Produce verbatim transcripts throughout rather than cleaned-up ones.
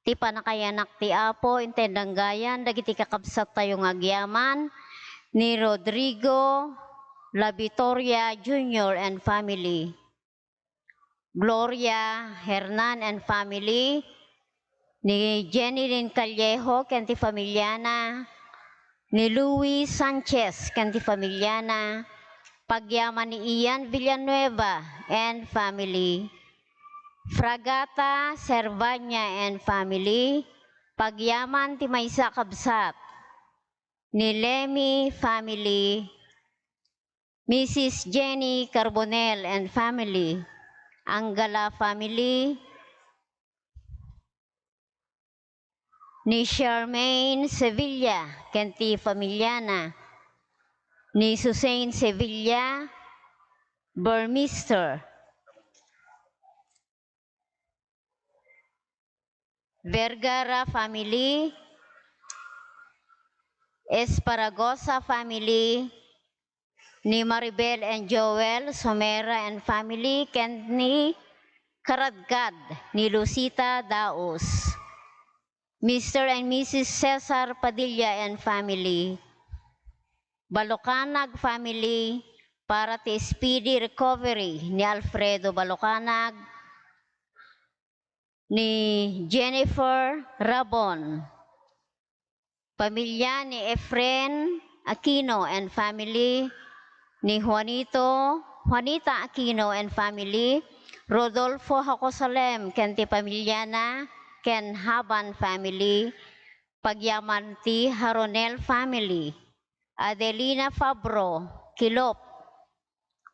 ti pannakayanak ti Apo, inton danggayan dagiti kakabsattayo nga agyaman ni Rodrigo La Vitoria Junior and family, Gloria Hernan and family, ni Jenny Lynn Callejo ken ti familiana, ni Louis Sanchez ken ti familiana, pagyaman ni Ian Villanueva and family, Fragata Servania and family, pagyaman ti maysa a kabsat, ni Lemmy family, Missus Jenny Carbonell and family, Angala family, ni Charmaine Sevilla ken ti familiana, ni Susain Sevilla, Burmester, Vergara family, Esparagosa family, ni Maribel and Joel Somera and family, ken ni Karadkad ni Lucita Daos, Mister and Missus Cesar Padilla and family, Balocanag family, para ti speedy recovery ni Alfredo Balocanag, ni Jennifer Rabon, pamilya ni Efren Aquino and family, ni Juanito, Juanita Aquino and family, Rodolfo Jacosalem ken ti pamilyana, ken Haban family, pagyaman ti Haronel family, Adelina Fabro Kilop,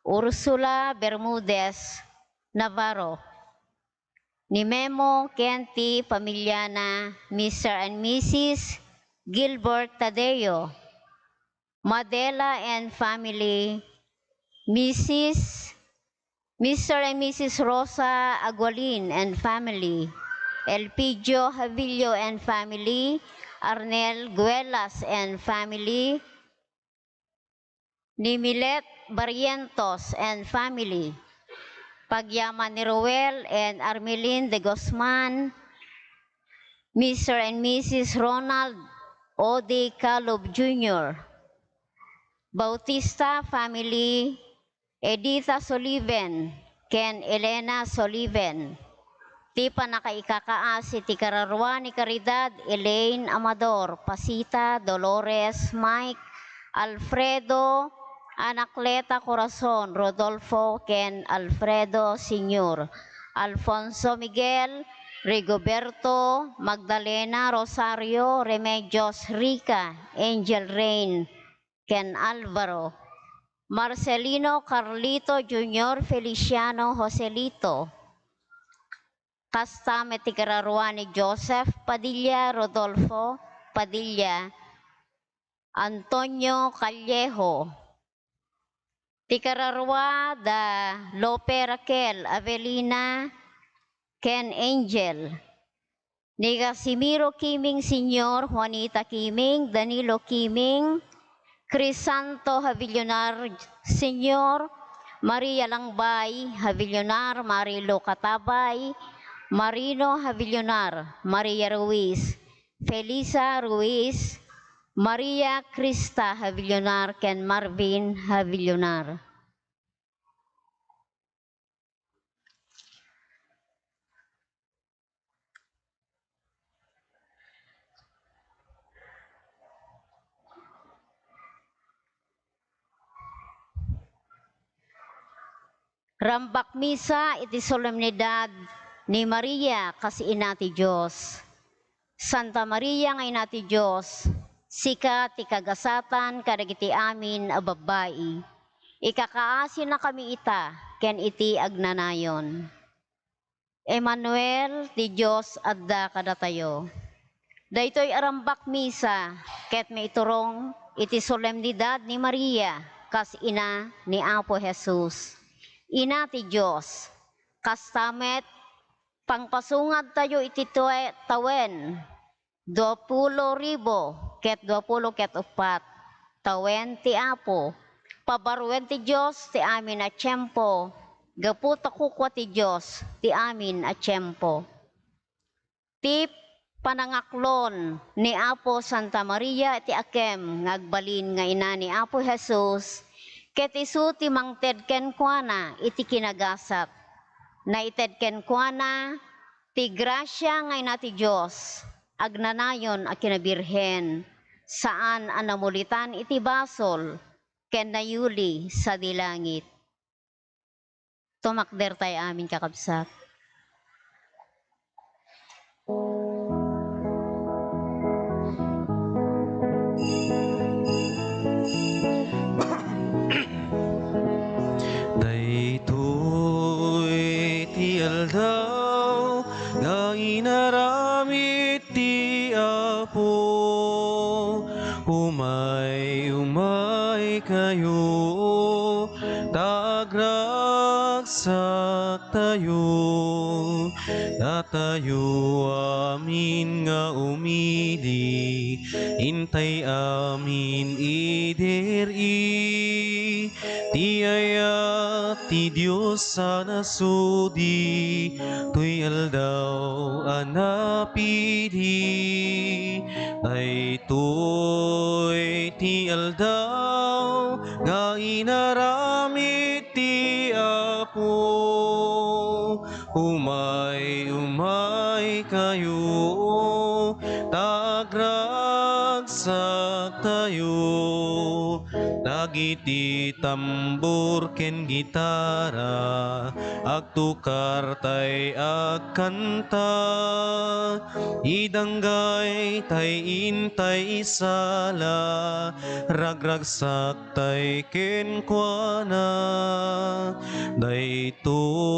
Ursula Bermudez Navarro, ni Memo ken ti pamilyana, Mister and Missus Gilbert Tadeo, Madela and family, Missus, Mister and Missus Rosa Agualin and family, Elpidio Javillo and family, Arnel Guelas and family, ni Milet Barrientos and family, pagyaman ni Roel and Armelin de Guzman, Mister and Missus Ronald O D Calub Junior, Bautista family, Edita Soliven ken Elena Soliven. Ti pannakaikakaasi ti kararua ni Caridad Elaine Amador, Pasita, Dolores, Mike, Alfredo, Anacleta Corazon, Rodolfo ken Alfredo Senior, Alfonso Miguel, Rigoberto, Magdalena, Rosario, Remedios, Rica, Angel Rain, ken Alvaro, Marcelino Carlito Junior Feliciano Joselito. Kasta met ti kararua ni Joseph Padilla, Rodolfo Padilla, Antonio Callejo. Ti kararua da Lope Raquel, Avelina, ken Angel. Ni Casimiro Kiming Senior, Juanita Kiming, Danilo Kiming, Crisanto Javillonar Senior, Maria Langbay Javillonar, Marilo Katabay, Marino Javillonar, Maria Ruiz, Felisa Ruiz, Maria Krista Javillonar, ken Marvin Javillonar. Rambak misa iti solemnidad ni Maria kas ina ti Dios. Santa Maria nga ina ti Dios, sika ti kagasatan kadagiti amin a babbai. Ikakaasinakami ita ken iti agnanayon. Emmanuel, ti Dios adda kadatayo. Daytoy a rambak misa ket maiturong iti solemnidad ni Maria kas ina ni Apo Jesus. Ina ti Dios, kasta met pangpasungadtayo iti tue-, tawen, duapulo ribu ket duapulo ket uppat. Tawen ti Apo, pabaruen ti Dios ti amin a tiempo, gapu ta kukua ti Dios ti amin a tiempo. Ti panangaklon ni Apo Santa Maria ti Akem nga agbalin nga ina ni Apo Jesus, ket isu ti mangted kenkuana iti kinagasat. Naited kenkuana ti grasia nga ina ti Dios, agnanayon a kinabirhen, saan a namulitan iti basol ken nayuli sadi langit. Tumakder tayo amin, kakabsat. Daytoy ti aldaw nga inaramid ti Apo. Umay, umay kayo, ta agragsak tayo. Datayo amin nga umili, intay amin idiri ti ayat ti Dios a nasudi, toy aldaw a napili. Daytoy ti aldaw nga inaramid ti Apo. Umay, umay kayo, ta agragsak tayo. Dagiti tambor ken gitara, agtukar tay agkanta. Idanggay tay intay isala, ragragsak tay kenkuana. Daytoy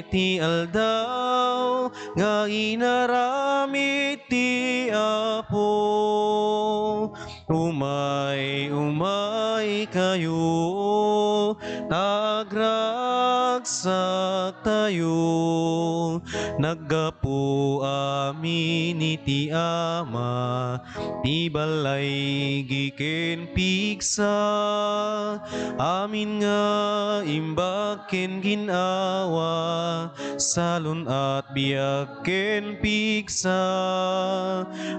ti aldaw nga inaramid ti Apo. Umay, umay kayo, ta agragsak tayo. Naggapu amin iti Ama, ti balay ken pigsa, amin nga imbag ken gin-awa, salun-at biag ken pigsa.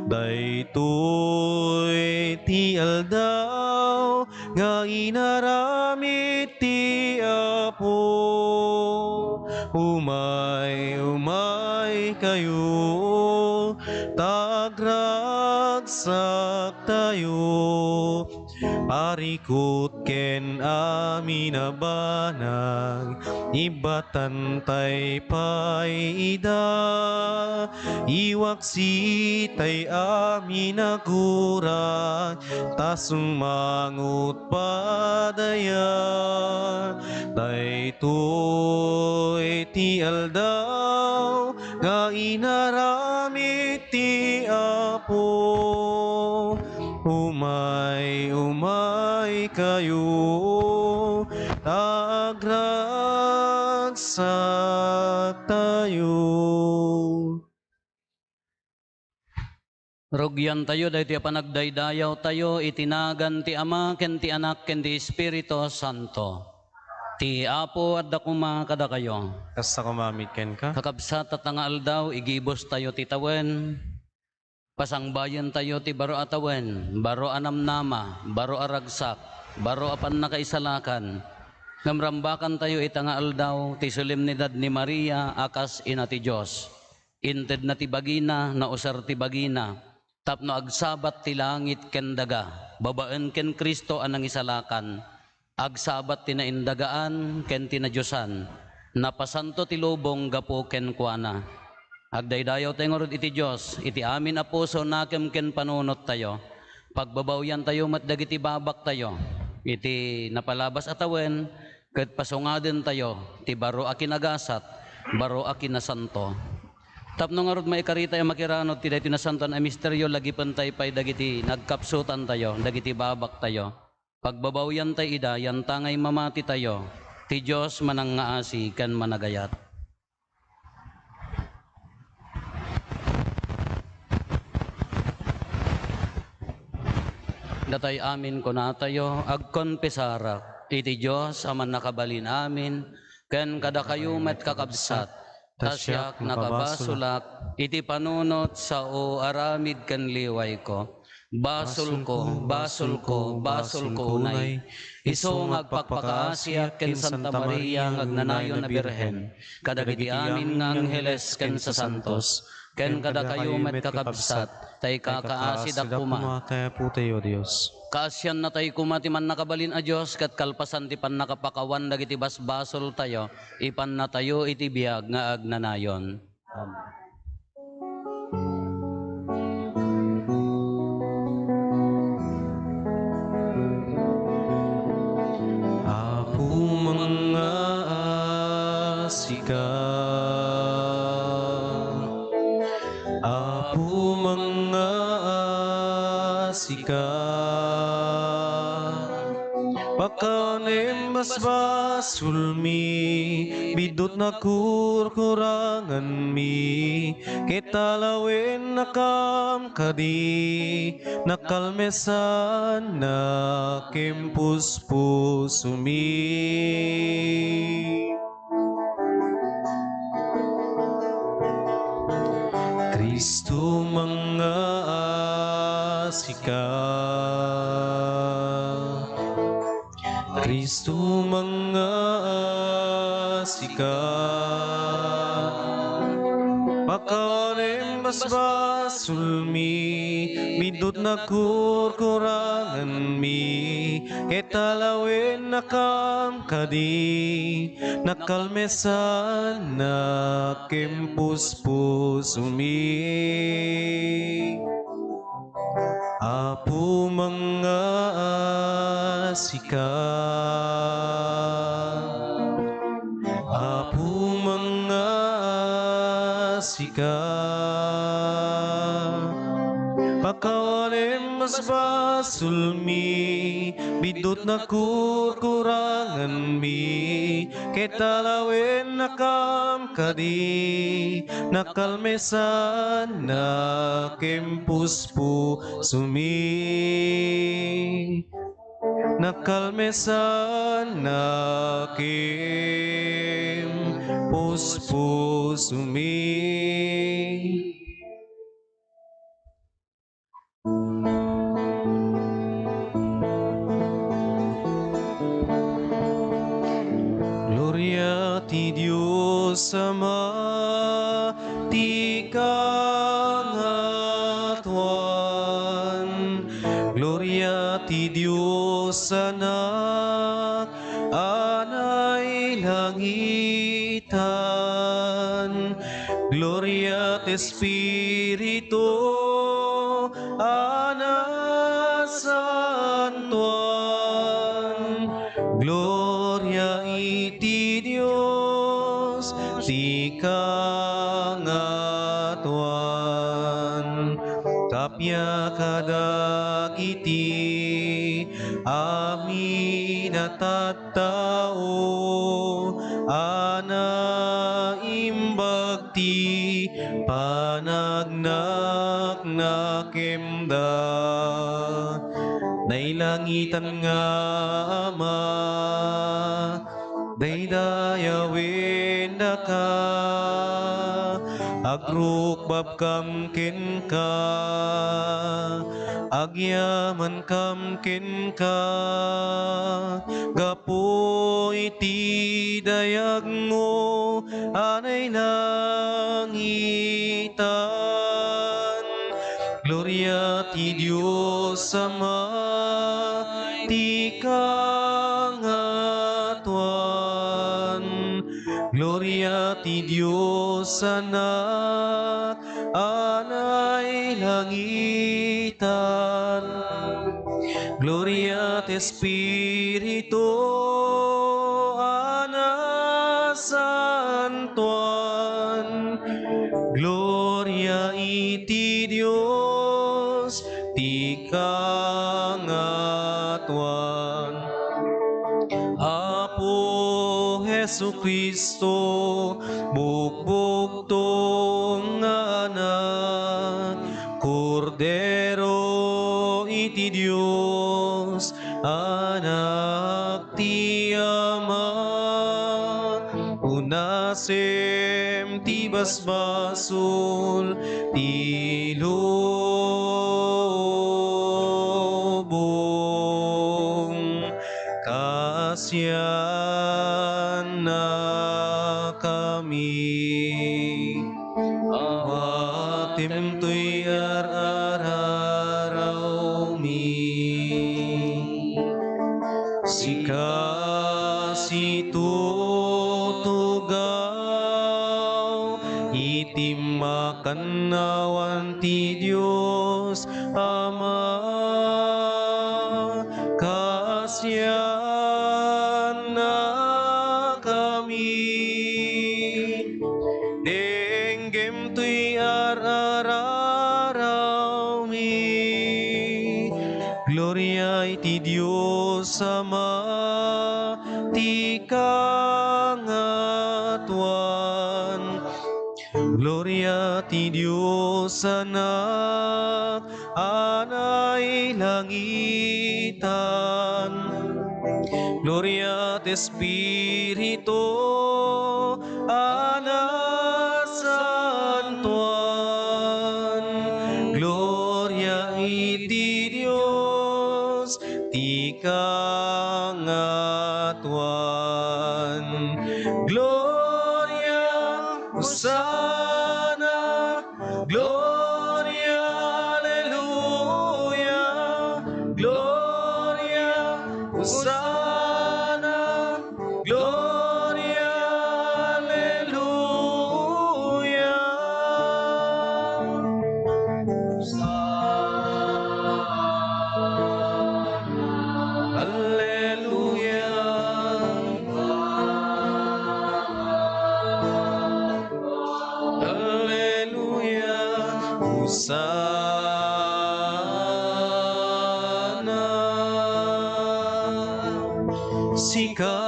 Daytoy ti aldaw nga inaramid ti Apo. Umay, umay kayo, ta agragsak tayo. Parikut ken amin a banag, ibbatan tay pay ida. Iwaksi tay amin a kurang, ta summangot padaya. Daytoy ti aldaw nga inaramid ti Apo. Umay, umay kayo, ta agragsak tayo. Rugiantayo daytoy a panagdaydayawtayo iti nagan ti Ama, ken ti Anak, ken ti Espiritu Santo. Ti Apo adda koma kadakayo. Kasta koma met kenka. Kakabsat, tatta nga aldaw, igibustayo ti tawen. Pasangbayentayo ti baro a tawen, baro a namnama, baro a ragsak, baro a pannakaisalakan. Ngem rambakantayo ita nga aldaw ti solemnidad ni Maria a kas Ina ti Dios. Intedna ti bagina, nausar ti bagina, tapno agsabat ti langit ken daga, babaen ken Cristo a nangisalakan. Agsabat ti naindagaan ken ti nadiosan. Napasanto ti lubong gapu kenkuana. Agdaydayawtayo ngarud iti Dios, iti amin a puso, nakem ken panunottayo. Pagbabawiantayo met dagiti babaktayo iti napalabas a tawen, ket pasungadentayo ti baro a kinagasat, baro a kinasanto. Tapno ngarud, maikaritayo a makiranud ti daytoy nasantoan a misterio, lagipentayo pay dagiti nagkapsutantayo, dagiti babaktayo. Pagbabawiantay ida, yantangay mamatitayo. Ti Dios manangngaasi ken managayat. Datay amin kunatayo, agkonfesarak iti Dios a Mannakabalin-amin, ken kadakayo met, kakabsat, Ta siak, nakabasolak iti panunot, sao, aramid ken liwayko. Basolko, basolko, basolko unay. Isu nga agpakpakaasiak ken Santa Maria nga agnanayon a Birhen, kadagiti amin nga angheles ken sasantos, ken kadakayo met, kakabsat, ta ikakaasidak koma. Kaasiannatayo koma ti Mannakabalin a Dios, ket kalpasan ti pannakapakawan dagiti basbasoltayo, ipannatayo iti biag nga agnanayon. Amen. Apo, mangngaasika. Apo, mangngaasika. Pakawanem basbasolmi, biddut nakurkuranganmi, ket alawennakam kadi, nakalmesannak ken puspusomi. Cristo, mangngaasika. Cristo, mangngaasika. Pakawanem basbasolmi, biddut nakurkuranganmi, ket alawennakam kadi, nakalmesannak ken puspusomi. Apo, mangngaasika. Apo, mangngaasika. Pakawanem basbasolmi, biddut nakurkuranganmi, ket alawennakam kadi, nakalmesannak ken puspusomi. Nakalmesannak ken puspusomi. Gloria ti Dios Ama, ti kangatoan. Gloria ti Dios Anak, a nailangitan. Gloria ti Espiritu a nasantoan. Gloria iti Dios ti kangatoan. Kappia kadagiti amin a tat- tao a naimbag ti panagnaknakemda. Nailangitan nga Ama, daydayawendaka, agrukbabkam kenka, agyamankam kenka, gapu iti dayagmo a nailangitan. Gloria ti Dios Ama, ti kangatoan. Gloria ti Dios Anak, a nailangitan. Gloria ti Espiritu a nasantoan. Gloria iti Dios ti kangatoan. Apo Jesu-Cristo, bugbugtong nga Anak, Kordero iti Dios, Anak ti Ama, unasem ti basbasol ti lubong. Kaasiannakami. Awatem toy ar-ararawmi. Sika situtugaw iti makannawan ti Dios Ama. Kaasiannakami. Denggem toy ar-ararawmi. Gloria iti Dios Ama ti kangatoan. Gloria ti Dios Anak a nailangitan. Gloria ti Espiritu a nasantoan. Gloria iti Dios ti kangatoan. Gloria, Hosanna, Gloria, Alleluia, Gloria, Hosanna, Gloria, Alleluia. Alleluia. Alleluia. Hosanna. Sika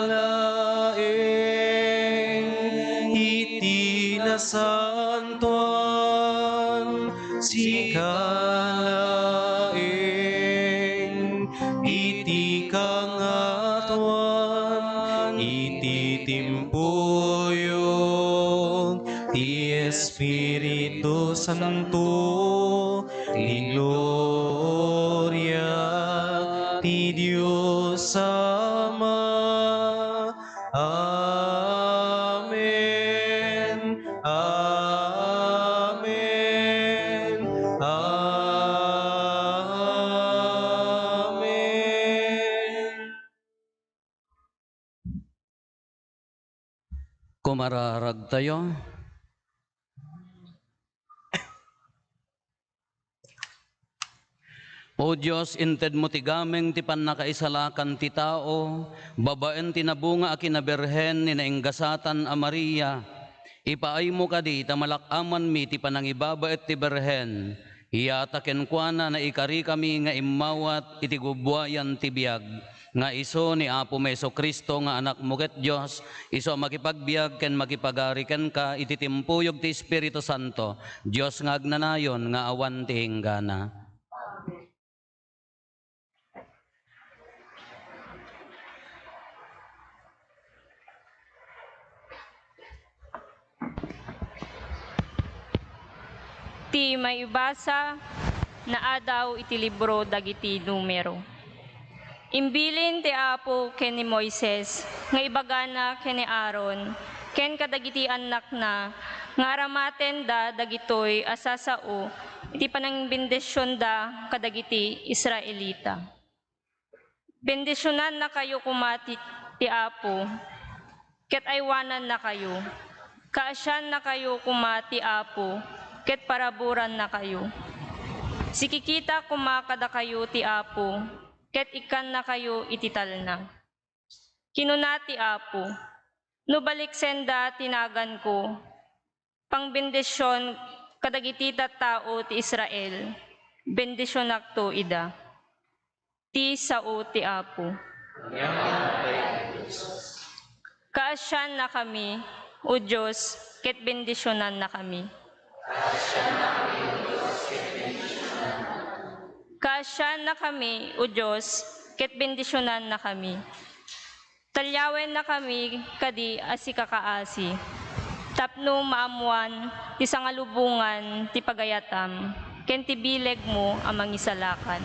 laeng iti nasantoan, sika laeng iti kangatoan, iti timpuyog ti Espiritu Santo, ti gloria ti Dios Ama. Amen. Amen. Amen. Kumararagtayo. O Dios, intedmo ti gameng ti pannakaisalakan ti tao, babaen ti nabunga a kinabirhen ni nainggasatan a Maria. Ipaaymo kadi ta malak-amanmi ti panangibabaet ti Birhen, iyata kenkuana naikarikami nga immawat iti gubuayan ti biag, nga isu ni Apomi Jesu-Cristo nga Anakmo ket Dios, isu a makipagbiag ken makipagari kenka iti timpuyog ti Espiritu Santo, Dios nga agnanayon nga awan ti inggana. Ti maibasa naadaw iti libro dagiti Numero. Imbilin ti Apo ken ni Moises nga ibagana ken ni Aaron ken kadagiti annakna nga aramatenda dagitoy a sasao iti panangbendisionda kadagiti Israelita. Bendisionannakayo koma ti, ti Apo, ket aywanannakayo. Kaasiannakayo koma ti Apo, ket paraburannakayo. Sikikita koma kadakayo ti Apo, ket ikkannakayo iti talna. Kinuna ti Apo, "No baliksenda ti naganko, pangbendision kadagiti tattao ti Israel, bendisionakto ida." Ti sao ti Apo. Kaasiannakami, O Dios, ket bendisionannakami. Kaasiannakami, O Dios, ket bendisionannakami. Talyawennakami kadi a sikakaasi. tapno maammoan ti sangalubongan ti pagayatam ken ti bilegmo a mangisalakan.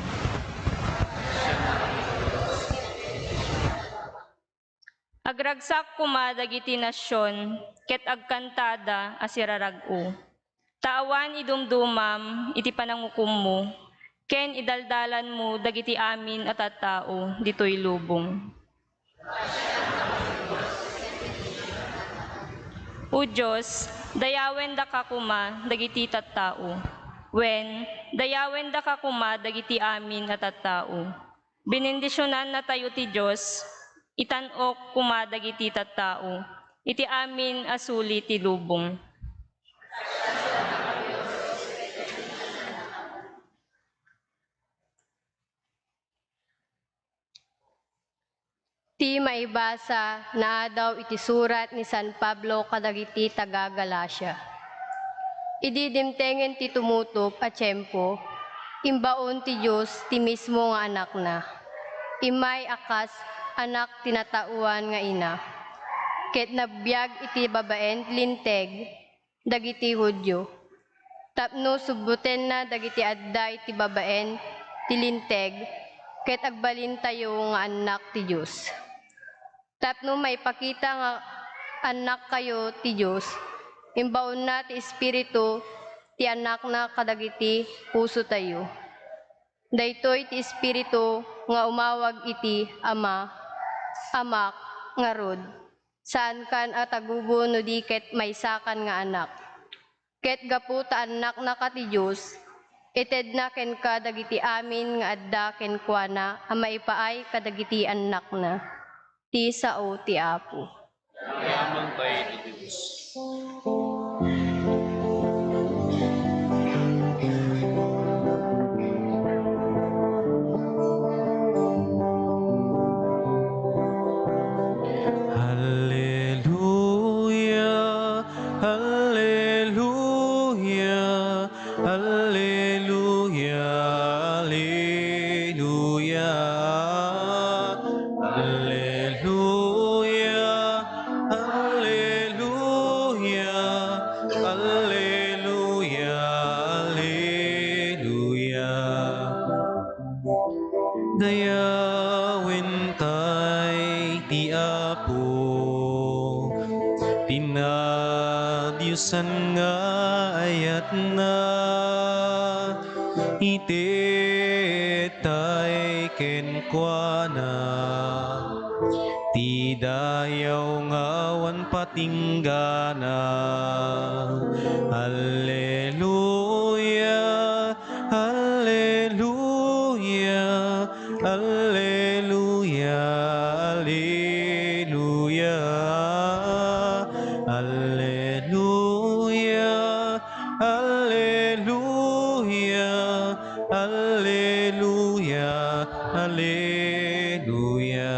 Agragsak koma dagiti nasion ket agkantada a sirarag-o. Ta awan idumdumam iti panangukommo, ken idaldalanmo dagiti amin a tattao ditoy lubong. O Dios, dayawendaka koma dagiti tattao. Wen, dayawendaka koma dagiti amin a tattao. Benendisionannatayo ti Dios, itan-ok koma dagiti tattao, iti amin a suli ti lubong. Ti maibasa naadaw iti surat ni San Pablo kadagiti taga-Galacia. Idi dimtengen ti tumutop a tiempo, imbaon ti Dios ti mismo nga Anakna. Immay a kas anak ti nataoan nga ina, ket nagbiag iti babaen ti Linteg dagiti Judio, tapno subbotenna dagiti adda iti babaen ti Linteg, ket agbalintayo nga annak ti Dios. Tapno maipakita nga annakkayo ti Dios, imbaonna ti Espiritu ti Annakna kadagiti pusotayo. Daytoy ti Espiritu nga umawag iti Ama, Amak, ngarud, saankan a tagubo no di ket maysakan nga anak. Ket gapu ta annaknaka ti Dios, itedna kenka dagiti amin nga adda kenkuana a maipaay kadagiti annakna. Ti sao ti Apo. Yaman pay ti Dios. Alleluia, alleluia, alleluia, alleluia. Alleluia, alleluia, alleluia, alleluia. Dayawentay ti Apo, ti nadiosan nga ayatna. Itedtay kenkuana ti dayaw nga awan patinggana. Alleluia, alleluia, alleluia, alleluia. Alleluia, alleluia, alleluia.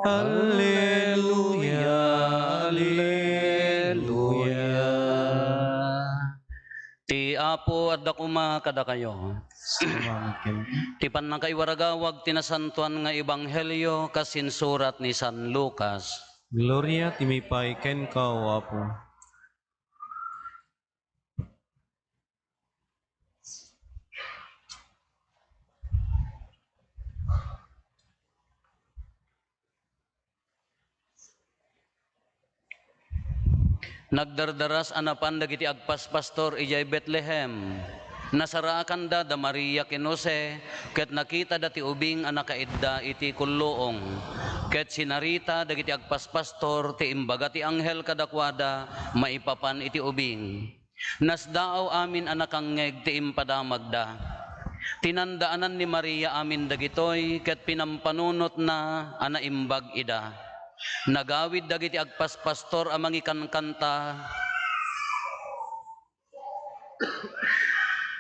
Alleluia, alleluia. Ti Apo adda koma kadakayo. Salamat kenka. Ti pannakaiwaragawag ti nasantoan nga ebanghelio kas insurat ni San Lucas. Gloria ti maipaay kenka, O Apo. Nagdardaras a napan dagiti agpaspastor idiay Betlehem. Nasaraakanda da Maria ken Jose, ket nakitada ti ubing a nakaidda iti kulluong. Ket sinarita dagiti agpaspastor ti imbaga ti anghel kadakuada maipapan iti ubing. Nasdaaw amin a nakangngeg ti impadamagda. Tinandaanan ni Maria amin dagitoy ket pinampanunotna a naimbag ida. Nagawid dagiti agpaspastor a mangikankanta.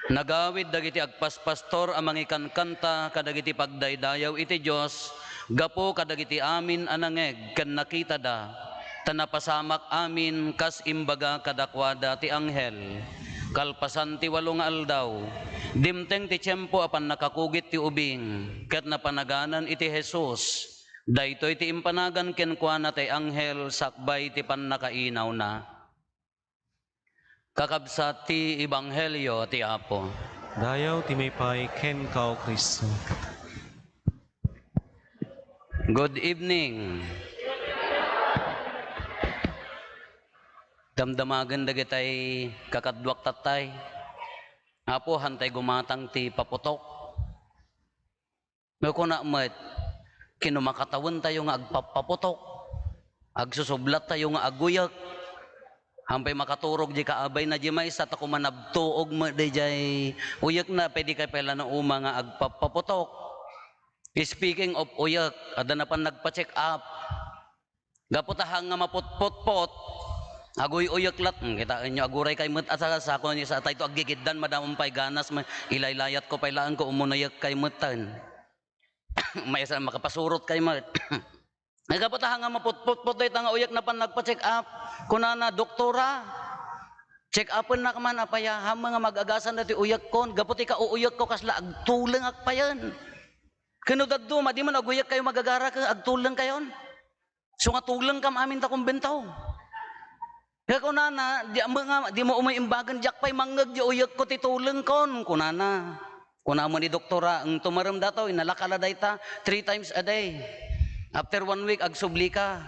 Nagawid dagiti agpaspastor a mangikankanta kadagiti pagdaydayaw iti Dios gapu kadagiti amin a nangngeg ken nakitada, ta napasamak amin kas imbaga kadakuada ti anghel. Kalpasan ti walo nga aldaw, dimteng ti tiempo a pannakakugit ti ubing, ket napanaganan iti Jesus. Daytoy ti impanagan kenkuana ti anghel sakbay ti pannakainawna. Kakabsat ti ebanghelio ti Apo. Dayaw ti maipay kenka, O Cristo. Good evening. Damdamagen dagitay kakaduak tattay. Apo, hantay gumatang ti paputok. No kuna met, kinumakatawen tayo nga agpappaputok, agsusublat tayo nga aguyek. Hampay makaturog di kaabay na di maysa, ta kumanabtuog met di jay uyek na, pwede kay pala na uma nga agpappaputok. Speaking of uyek, adda napan nagpa-check up. Gapu ta hanga maputputpot, aguy-uyek lat. Hmm, kitaenyo, aguray kay met a sa-, sako ni sa tayto aggigiddan, madamon pay ganas, ma-, ilaylayat ko pay laeng ko umunuyek kay met ten. Maysa makapasurot kay met. Gapu ta hanga maputputpot dayta nga uyek napan nagpa-check up. Kunana, "Doktora, check upennak man apaya, haanmo nga mag-agasan dati uyekkon. Gapu ti kauuyekko, kasla agtulengak payen." Ken no dadduma, di man aguyek kayo magagara ken agtuleng kayon. So nga tuleng kam amin ta kumbento. Kaya kunana, di mo nga, di mo umay imbagan, "Diak pay mangngeg di uyekko ti tulengkon," kunana. Kuna mo ni doktora, "Ang tumarem dato, inalakala dayta three times a day. After one week, agsubli ka,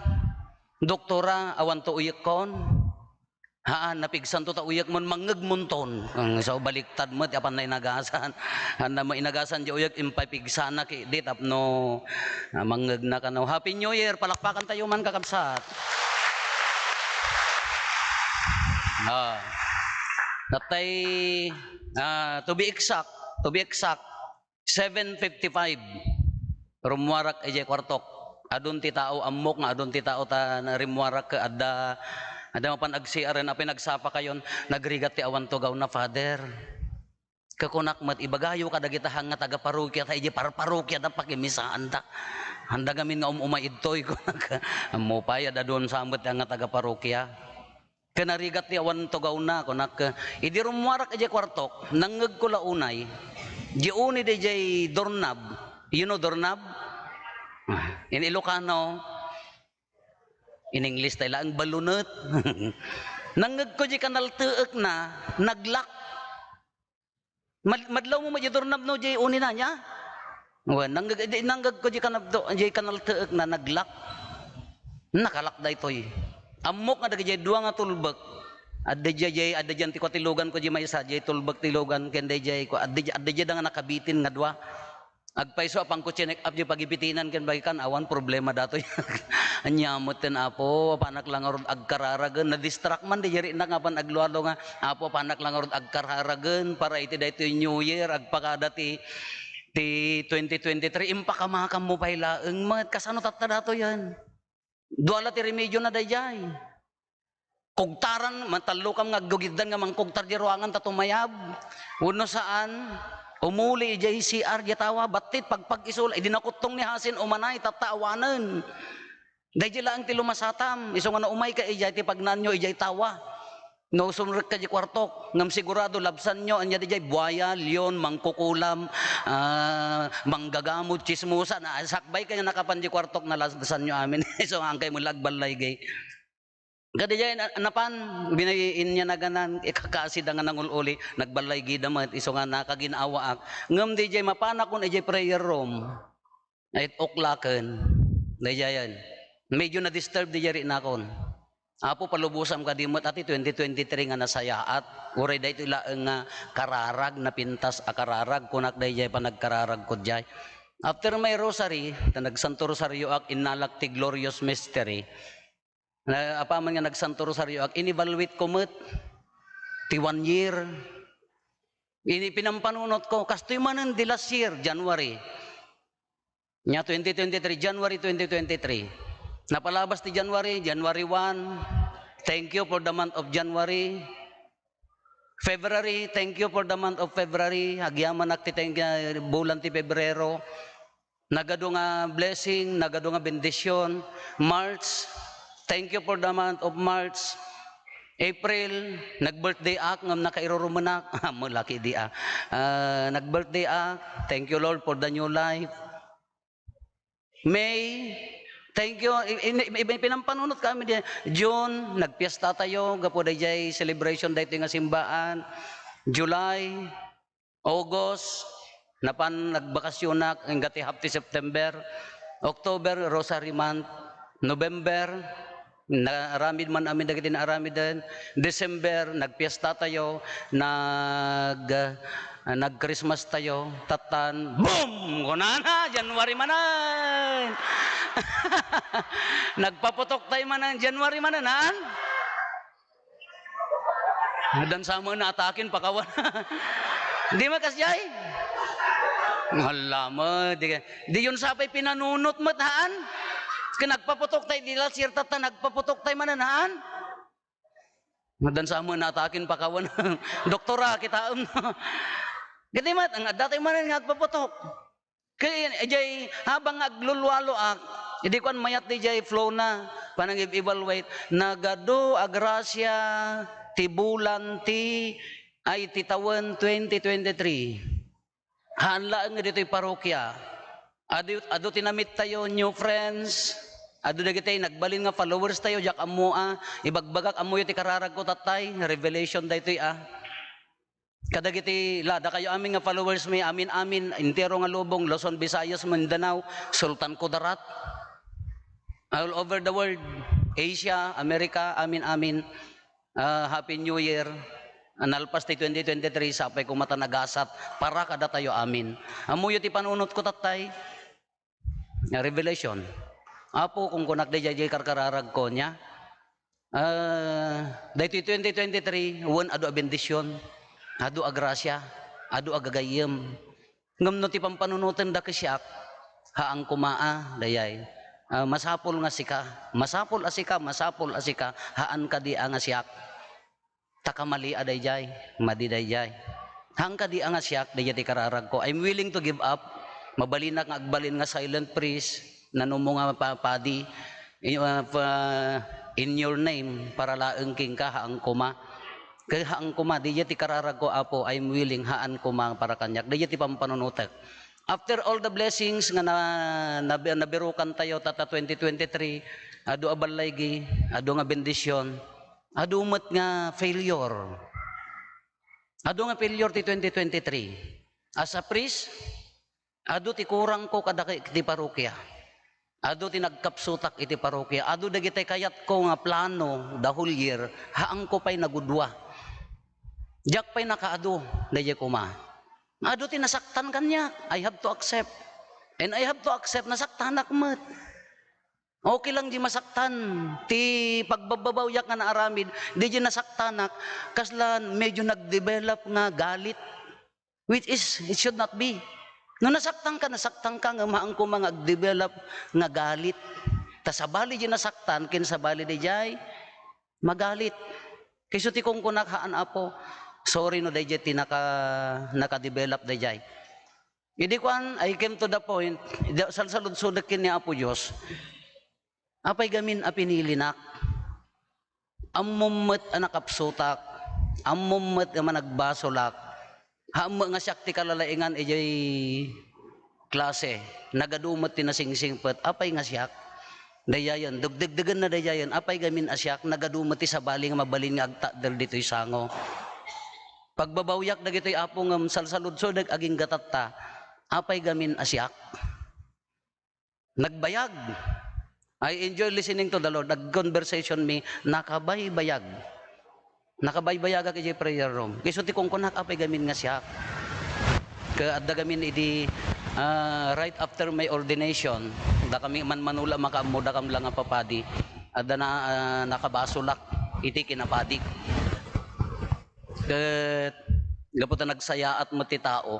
'Doktora, awan to uyekkon.'" "Haan, napigsanto ta uyekmon, mangngegmonton." Ang so baliktad met, apan na inagasan. Haan na mo inagasan di uyek, impapigsana ki di tapno, ah, mangngegna kano. Happy New Year! Palakpakan tayo man, kakabsat. Ah. Natay, ah, to be exact, to be exact, seven fifty-five, rummuarak idiay kuartok. Adun ti tao, ammok nga adun ti tao ta na-, rimmuarak ket adda, adda mapan ag-C R, apay nagsapa kayon, nagrigat ti awan tugaw na, Father. Kakunak met, ibagayo kadagita hanga taga-parokia ta idiay parparokia da pakimisaanda. Handa ngamin nga um-umay idtoy, kunak. Ammo pay, adda duon sa met hanga taga-parokia. Ken narigat ti awan tugawna, kunak, idi rummuarak idiay kuartok, nangngegko la unay, di uni daydiay doorknob. You know doorknob? Ah, in Ilocano, in English tay laeng, balunet. Nangngegko di kanalteekna, nag-lock. Mad-, madlaw mo met diay doorknob no diay unina nia? Wen, nanggag-, di, nanggagko diay kanabdo, diay kanalteekna, nag-lock. Naka-lock daytoy. Ammok nga dagiti dua nga tulbek. Adda diay, adda diay ti kua ti lugan ko diay maysa, diay tulbek ti lugan, ken daydiay kua, adda diay, adda diay da nga nakabitin nga dua. Agpayso a panko chinek up diay pagibitinan ken bagikan, awan problema datoy. Ania met ten, Apo, apanak la ngarud agkararagen, na-distract man, di yari na nga pan aglualo nga, Apo, apanak la ngarud agkararagen para iti daytoy New Year, agpakada ti, ti twenty twenty-three, impakamakammo pay laeng met. Kasano tatta datoyen? Dua la ti remediona daydiay. Kugtaran, matallokam nga aggugiddan nga mangkugtar di ruangan ta tumayab. Wenno saan, umuli idiay C R di tawa, battit pagpag-isul, idi nakuttong ni Hasin, umanay, tatta awanen. Daydiay laeng ti lumasatam, isu nga no umayka idiay ti pagnaanyo idiay tawa. No sumrekka di kuartok, ngem sigurado labsanyo, ania daydiay buaya, leon, mangkukulam, ah, manggagamod, tsismosa, na sakbay kayo nakapan di kuartok, nalabsanyo amin. Isu nga angkay mo la agballaygi. Kadi jay na-, napan, binayin niya naganan, ikakasi da nga nangul-uli, nagballaygi da met, isu nga nakagin-awaak. Ngem di jay mapanakon idiay prayer room. Eight o'clocken. Daydiayen. Medyo na-disturb di jay rinakon. Apo, palubosam kadi met, ati twenty twenty-three nga nasayaat. Uray daytoy laeng nga kararag, napintas a kararag, kunak dayjay panagkararag ko jay. After my rosary, ta nagsanto rosarioak, innalak ti glorious mystery. Na, apaman nga nagsanto rosarioak, in-evaluate ko met ti one year. Ini pinampanunot ko, kastoy manen di last year, January. Nya twenty twenty-three, January twenty twenty-three. Napalabas ti January, January one. Thank you for the month of January. February, thank you for the month of February. Agyamanak ti thank-, ah, bulan ti Pebrero. Nagadu nga blessing, nagadu nga bendisyon. March, thank you for the month of March. April, nag-birthday ak, ngem nakairurumenak. Amo laki di, ah. Ah, nag-birthday ak. Thank you, Lord, for the new life. May, thank you. I-, i-, i-, pinampanunot kami di June, nagpiesta tayo, gapu dayjay celebration daytoy nga simbaan. July, August, napan nagbakasyonak, hanggang ti half ti September. October, Rosary Month. November, naaramid man amin dagiti naaramiden. December, nagpiesta tayo, nag-, ah, nag-Christmas tayo. Tattan, boom! Kunana, January manen! Nagpaputok tayo manen, January manen, han? Nadan sa mo na atakin, pakawan. Di makasjay? Wala mo, di ka, di yun sapay pinanunot mo, haan? Kaya nagpaputok tayo, di la sirta ta, nagpaputok tayo manan, haan? Nadan sa mo na atakin, pakawan. Doktora, kitaem na. Gati mat, ang adda tayo manan nga agpaputok. Kay, ijay, habang nga aglulualoak, idi kuan mayat dijay flow na, panangib-evaluate, nagadu a grasia ti bulan ti, ay, ti tawen twenty twenty-three. Haan laeng nga ditoy parokia. Adu, adu ti namit tayo, new friends. Adu dagiti nagbalin nga followers tayo, diak ammo a, ibagbagak ammoyo ti kararagko tattay, revelation daytoy a. Kadagiti la, dakayo amin nga followers mi, amin-amin, entero nga lubong, Luzon, Visayas, Mindanao, Sultan Kudarat. All over the world, Asia, America, amin-amin. Ah, Happy New Year. Nalpas ti twenty twenty-three, sapay kumata nagasat para kadatayo amin. Ammoyo ti panunot ko tattay. Nga revelation. Apo, kung kunak dayjay karkararag ko niya, ah, daytoy twenty twenty-three, wen adu a bendision, adu a grasia, adu a gagayyem. Ngem no ti pampanunoten da kasiak, haan koma a, dayay. Ah, masapul nga sika, masapul a sika, masapul a sika, haan kadi a nga siak. Ta kamali a dayjay, madi dayjay. Haan kadi a nga siak, dayjay ti kararagko. I'm willing to give up. Mabalinak nga agbalin nga silent priest, nanumo nga pa-, padi, in, uh, pa-, in your name, para laeng kenka, haan koma. Kay haan koma, dayjay ti kararagko, Apo, I'm willing, haan koma para kaniak. Dayjay ti pampanunotek. After all the blessings nga na, na, nabirukan tayo, tata twenty twenty-three, adu a ballaygi, adu nga bendisyon, adu met nga failure. Adu nga failure ti twenty twenty-three. As a priest, adu ti kurangko kadagiti parokia. Adu ti nagkapsutak iti parokia. Adu dagiti kayatko nga plano the whole year, haanko pay nagudua. Diak pay nakaadu, dayjay koma. Adu ti nasaktan kaniak. I have to accept. And I have to accept, nasaktanak met. Okay lang di masaktan. Ti pagbababawyak nga naaramid, di di nasaktanak, kasla medyo nagdevelop nga galit, which is, it should not be. No nasaktan ka, nasaktan ka, ngem haan koma nga agdevelop nga galit. Ta sabali di nasaktan, ken sabali di jay magalit. Kayso ti kunkunak, haan, Apo, sorry no dayjay ti naka-, nakadevelop dayjay. Idi kuan, I came to the point, da-, salsaludsodek ken ni Apo Dios, apay gamin a pinilinak? Ammom met a nakapsutak, ammom met nga managbasolak, haan met nga siak ti kalalaingan idiay klase, nagadu met ti nasingsingpet, apay nga siak? Dayayen, dugdugdugenna dayayen, apay gamin a siak, nagadu met ti sabali nga mabalin nga agtakder ditoy sango. Pagbabawyak dagitoy Apo ngem salsaludsodek agingga tatta, apay gamin a siak? Nagbayag. I enjoy listening to the Lord. Nag-conversation mi, nakabaybayag. Nakabaybayagak idiay prayer room. Isu ti kunkunak, apay gamin nga siak. Ket adda gamin idi, ah, right after my ordination, dakami man manula makaammo dakam la nga papadi. Adda na, ah, nakabasolak iti kinapadik. Ket gapu ta nagsayaat met ti tao,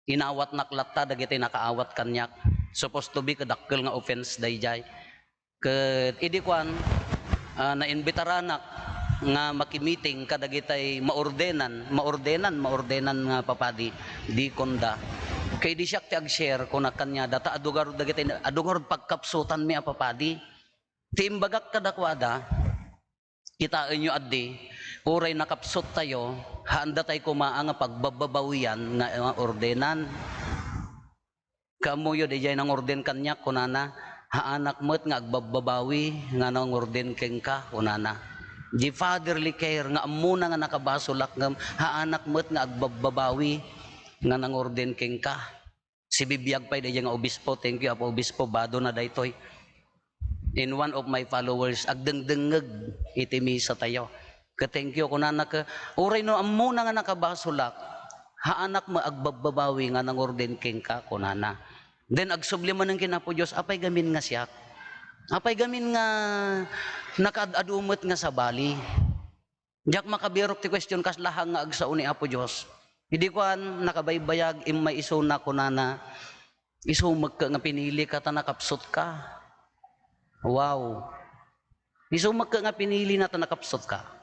inawatnak latta dagiti nakaawat kaniak. Supposed to be kadakkel nga offense dayjay. Ket idi kuan, ah, naimbitaranak nga makimiting kadagitay maordenan, maordenan, maordenan nga papadi, deacon da. Ket idi siak ti ag-share, kunak kaniada, ta adu ngarud dagiti, adu ngarud pagkapsutanmi a papadi. Ti imbagak kadakuada, kitaenyo addi, uray nakapsuttayo, haanda tay koma nga pagbababawian nga, nga ordenan. Kaammoyo, daydiay nangorden kaniak, kunana, "Haanak met nga agbabbabawi nga nangorden kenka," kunana. Di fatherly care nga ammona nga nakabasolak ngem haanak met nga agbabbabawi nga nangorden kenka. Sibibiag pay daydiay nga obispo, thank you, Apo Obispo, bado na daytoy. In one of my followers, agdengdengngeg iti misa tayo. Ket thank you, kunana, ke, uray no ammona nga nakabasolak, haanak met agbabbabawi nga nangorden kenka, kunana. Then agsubli manen ken Apo Dios, "Apay gamin nga siak? Apay gamin nga nakaad-adu met nga sabali?" Diak makabirok ti question, kasla hang nga agsao ni Apo Dios. Idi kuan, nakabaybayag, immay isuna, kunana, "Isumek nga pinilika ta nakapsutka." Wow. "Isumek nga pinili na ta nakapsutka."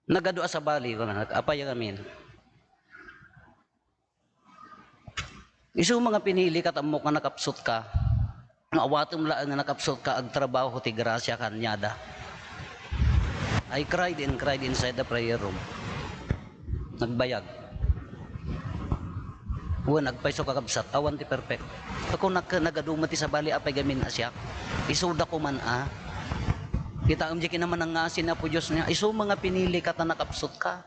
Nagadu a sabali, kunana, "Apay ngamin? Isu nga pinili ka, ta ammok nga nakapsutka. Nga awatem laeng nga nakapsutka, agtrabaho ti grasia kaniada." I cried and cried inside the prayer room. Nagbayag. Wen, agpayso, kakabsat, awan ti perfect. Kunak, nagadu met ti sabali, apay gamin a siak. Isuda koman a. Kitaem diay kinamanangngasin ni Apo Dios nga, "Isu nga pinili ka ta nakapsutka."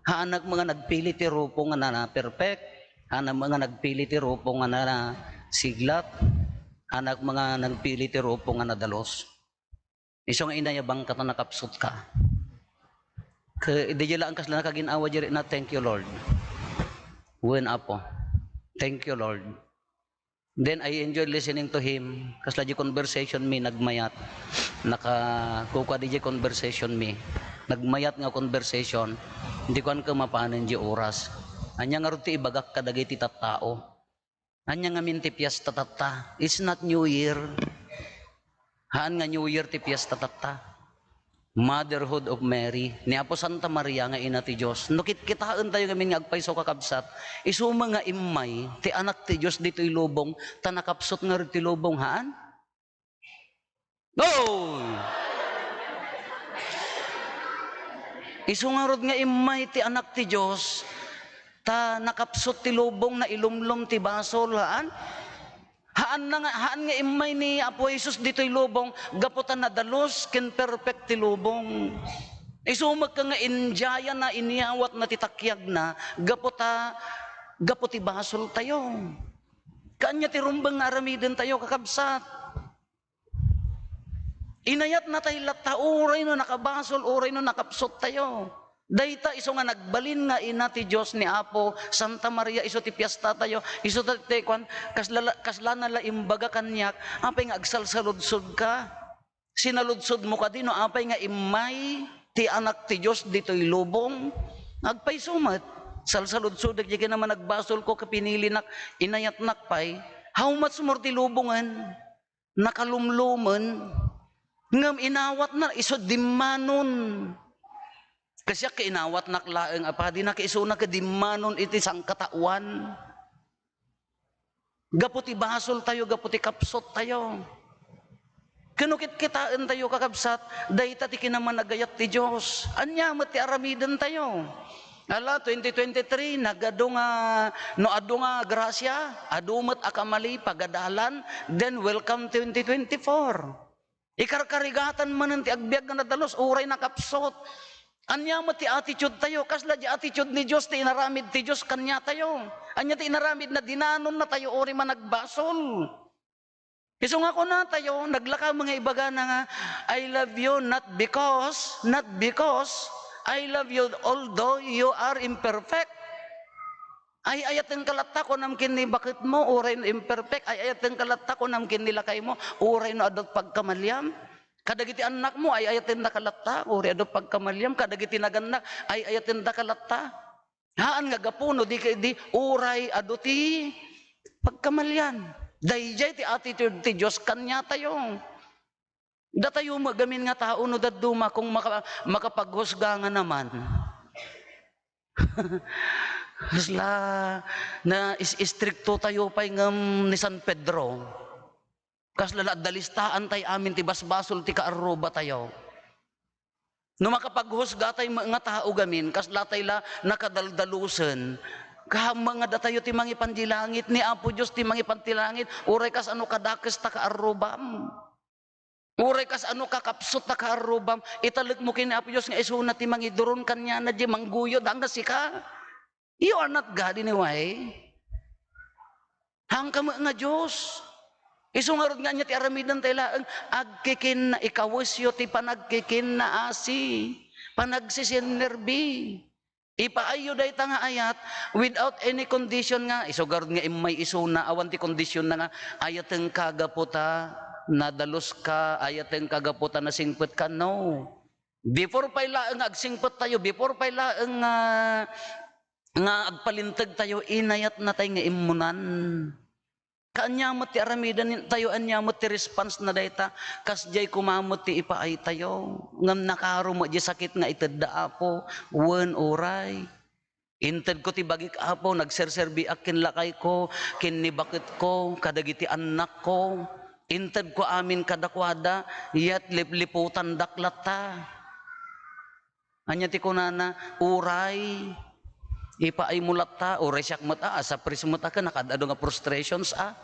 Haanak nga nagpili ti rupo nga nanaperfect. Haanak nga nagpili ti rupo nga nanasiglat. Haanak nga nagpili ti rupo nga nadalus. Isu nga inayabangka ta nakapsutka. Ke, diay laeng kasla nakagin-awa diay na, "Thank you, Lord." Wen, Apo. "Thank you, Lord." Then I enjoyed listening to him. Kasla diay conversation mi, nagmayat. Nakakukua diay conversation mi. Nagmayat nga conversation. Di kuan ke mapanen diay oras. Ania ngarud ti ibagak kadagiti tattao? Ania ngamin ti fiesta tatta? It's not New Year. Haan nga New Year ti fiesta tatta. Motherhood of Mary, ni Apo Santa Maria nga Ina ti Dios. No kitkitaentayo ngamin nga agpayso, kakabsat, isu met nga immay ti Anak ti Dios ditoy lubong, ta nakapsut ngarud ti lubong, haan? No! Isu ngarud nga immay ti Anak ti Dios, ta nakapsut ti lubong, nailumlom ti basol, haan? Haan na nga, haan nga immay ni Apo Jesus ditoy lubong, gapu ta nadalus ken perfect ti lubong. Isu met nga indiayana, inyawatna ti takiagna, gapu ta, gapu ti basoltayo. Kaanya ti rumbeng nga aramidentayo, kakabsat. Inayatnatayo latta, uray no nakabasol, uray no nakapsuttayo. Dayta isu nga nagbalin nga Ina ti Dios ni Apo, Santa Maria, isu ti fiestatayo, isu ti, ti kuan, kasla-, kaslana la imbaga kaniak, apay nga agsalsaludsodka? Sinaludsodmo kadi no apay nga immay ti Anak ti Dios ditoy lubong? Agpayso met, salsaludsodek diay kinamanagbasolko ket pinilinak, inayatnak pay. How much more ti lubongen? Nakalumlomen, ngem inawatna isu dimmanon. Kasiak ket inawatnak laeng a padi, ket isuna ket dimmanon iti sangkataoan. Gapu ti basoltayo, gapu ti kapsuttayo. Ken no kitkitaentayo, kakabsat, dayta ti kinamanagayat ti Dios. Ania met ti aramidentayo? Ala, twenty twenty-three, nagadu nga, no adu nga grasia, adu met a kamali, pagadalan, then welcome twenty twenty-four. Ikarkarigatan manen ti agbiag nga nadalus, uray nakapsut. Ania met ti attitude tayo? Kasla di attitude ni Dios ti inaramid ti Dios kaniatayo. Ania ti inaramidna? Dinanonnatayo uray managbasol. Isu nga kunatayo, naglaka nga ibagana nga, "I love you not because, not because I love you, although you are imperfect." Ay-ayatenka latta, kunam ken ni baketmo, uray no imperfect. Ay-ayatenka latta, kunam ken ni lakaymo, uray no adu pagkamaliam. Kadagiti annakmo, ay-ayatennaka latta, uray adu pagkamaliam. Kadagiti nagannak, ay-ayatennaka latta. Haan nga gapu no di, di uray adu ti pagkamalian. Daydiay ti attitude ti Dios kaniatayo. Datayo met gamin nga tao no dadduma kung maka-, makapaghusga nga naman. Kasla na is-, istrikto tayo pay ngem ni San Pedro. Kasla la adda listaan tay amin ti basbasol ti kaarrubatayo. No makapaghusgatay met nga tao gamin, kaslatay la nakadaldalusen. Kaammo nga datayo ti mangipan di langit, ni Apo Dios ti mangipan ti langit, uray kasano kadakes ta kaarrubam. Uray kasano kakapsut ta kaarrubam, italekmo ken ni Apo Dios nga isuna ti mangiduron kaniana, di mangguyod, anga sika. You are not God anyway. Haanka met nga Dios. Isu ngarud nga ania ti aramidentayo laeng, agkikinna, ikawesyo ti panagkikinnaasi, panagsisinnerbi. Ipaayyo dayta nga ayat without any condition nga, isu ngarud nga immay isuna, awan ti kondisionna nga, "Ayatenka gapu ta nadaluska, ayatenka gapu ta nasingpetka." No. Before pay laeng nga agsingpet tayo, before pay laeng nga, nga agpalinteg tayo, inayat natay nga immunan. Kaanya met ti aramiden tayo, ania met ti response na dayta, kasdiay koma met ti ipaay tayo. Ngem nakaro met di sakit nga itedda, Apo, wen uray. Intedko ti bagik, Apo, nagserserbiak ken lakayko, ken ni baketko, kadagiti annakko. Intedko amin kadakuada, yat lipliputandak latta. Ania ti kunana? Uray, ipaaymo latta, uray siak met, a, asapris met a, ken nakaad-ado nga frustrations, a,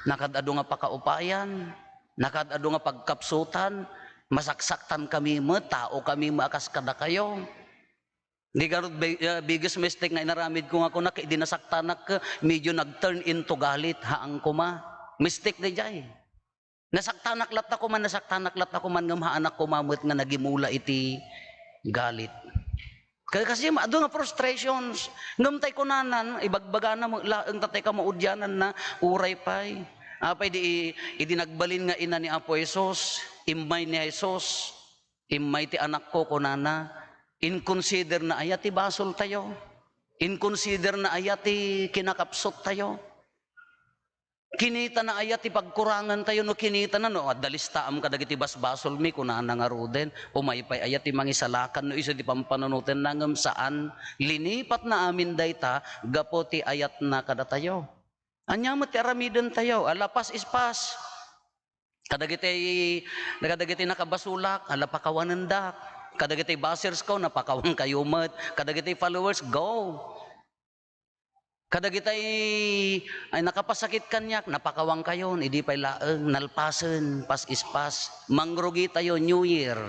nakaad-ado nga pakaupayan, nakaad-ado nga pagkapsutan, masaksaktan kami met, tao kami met a kas kadakayo. Di garud bi-, ah, biggest mistake nga inaramid ko nga kunak, idi nasaktanak, medyo nag-turn into galit, haan koma. Mistake daydiay. Nasaktanak latta koma, nasaktanak latta koma, ngem haanak koma met nga nagimula iti galit. Kaya kasi adu nga frustrations. Ngem tay kunanan, ibagbagana met laeng ta tay kamaudiananna, uray pay. Apay di, idi nagbalin nga ina ni Apo Jesus, immay ni Jesus, immay ti anakko, kunana, inconsider na aya ti basol tayo? Inconsider na aya ti kinakapsut tayo? Kinita na aya ti pagkurangan tayo? No kinita na, no, adda listaam kadagiti basbasolmi, kunana ngaruden, umay pay aya ti mangisalakan no isu ti pampanunotenna, ngem saan. Linipat na amin dayta gapu ti ayatna kadatayo. Ania met ti aramiden tayo? Ala, pass is pass. Kadagiti, kadagiti nakabasolak, ala, pakawanendak. Kadagiti bashers ko, napakawan kayo met. Kadagiti followers, go. Kadagiti ay nakapasakit kaniak, napakawan kayon, idi pay laeng, nalpasen, pass is pass. Mangrugi tayo, New Year.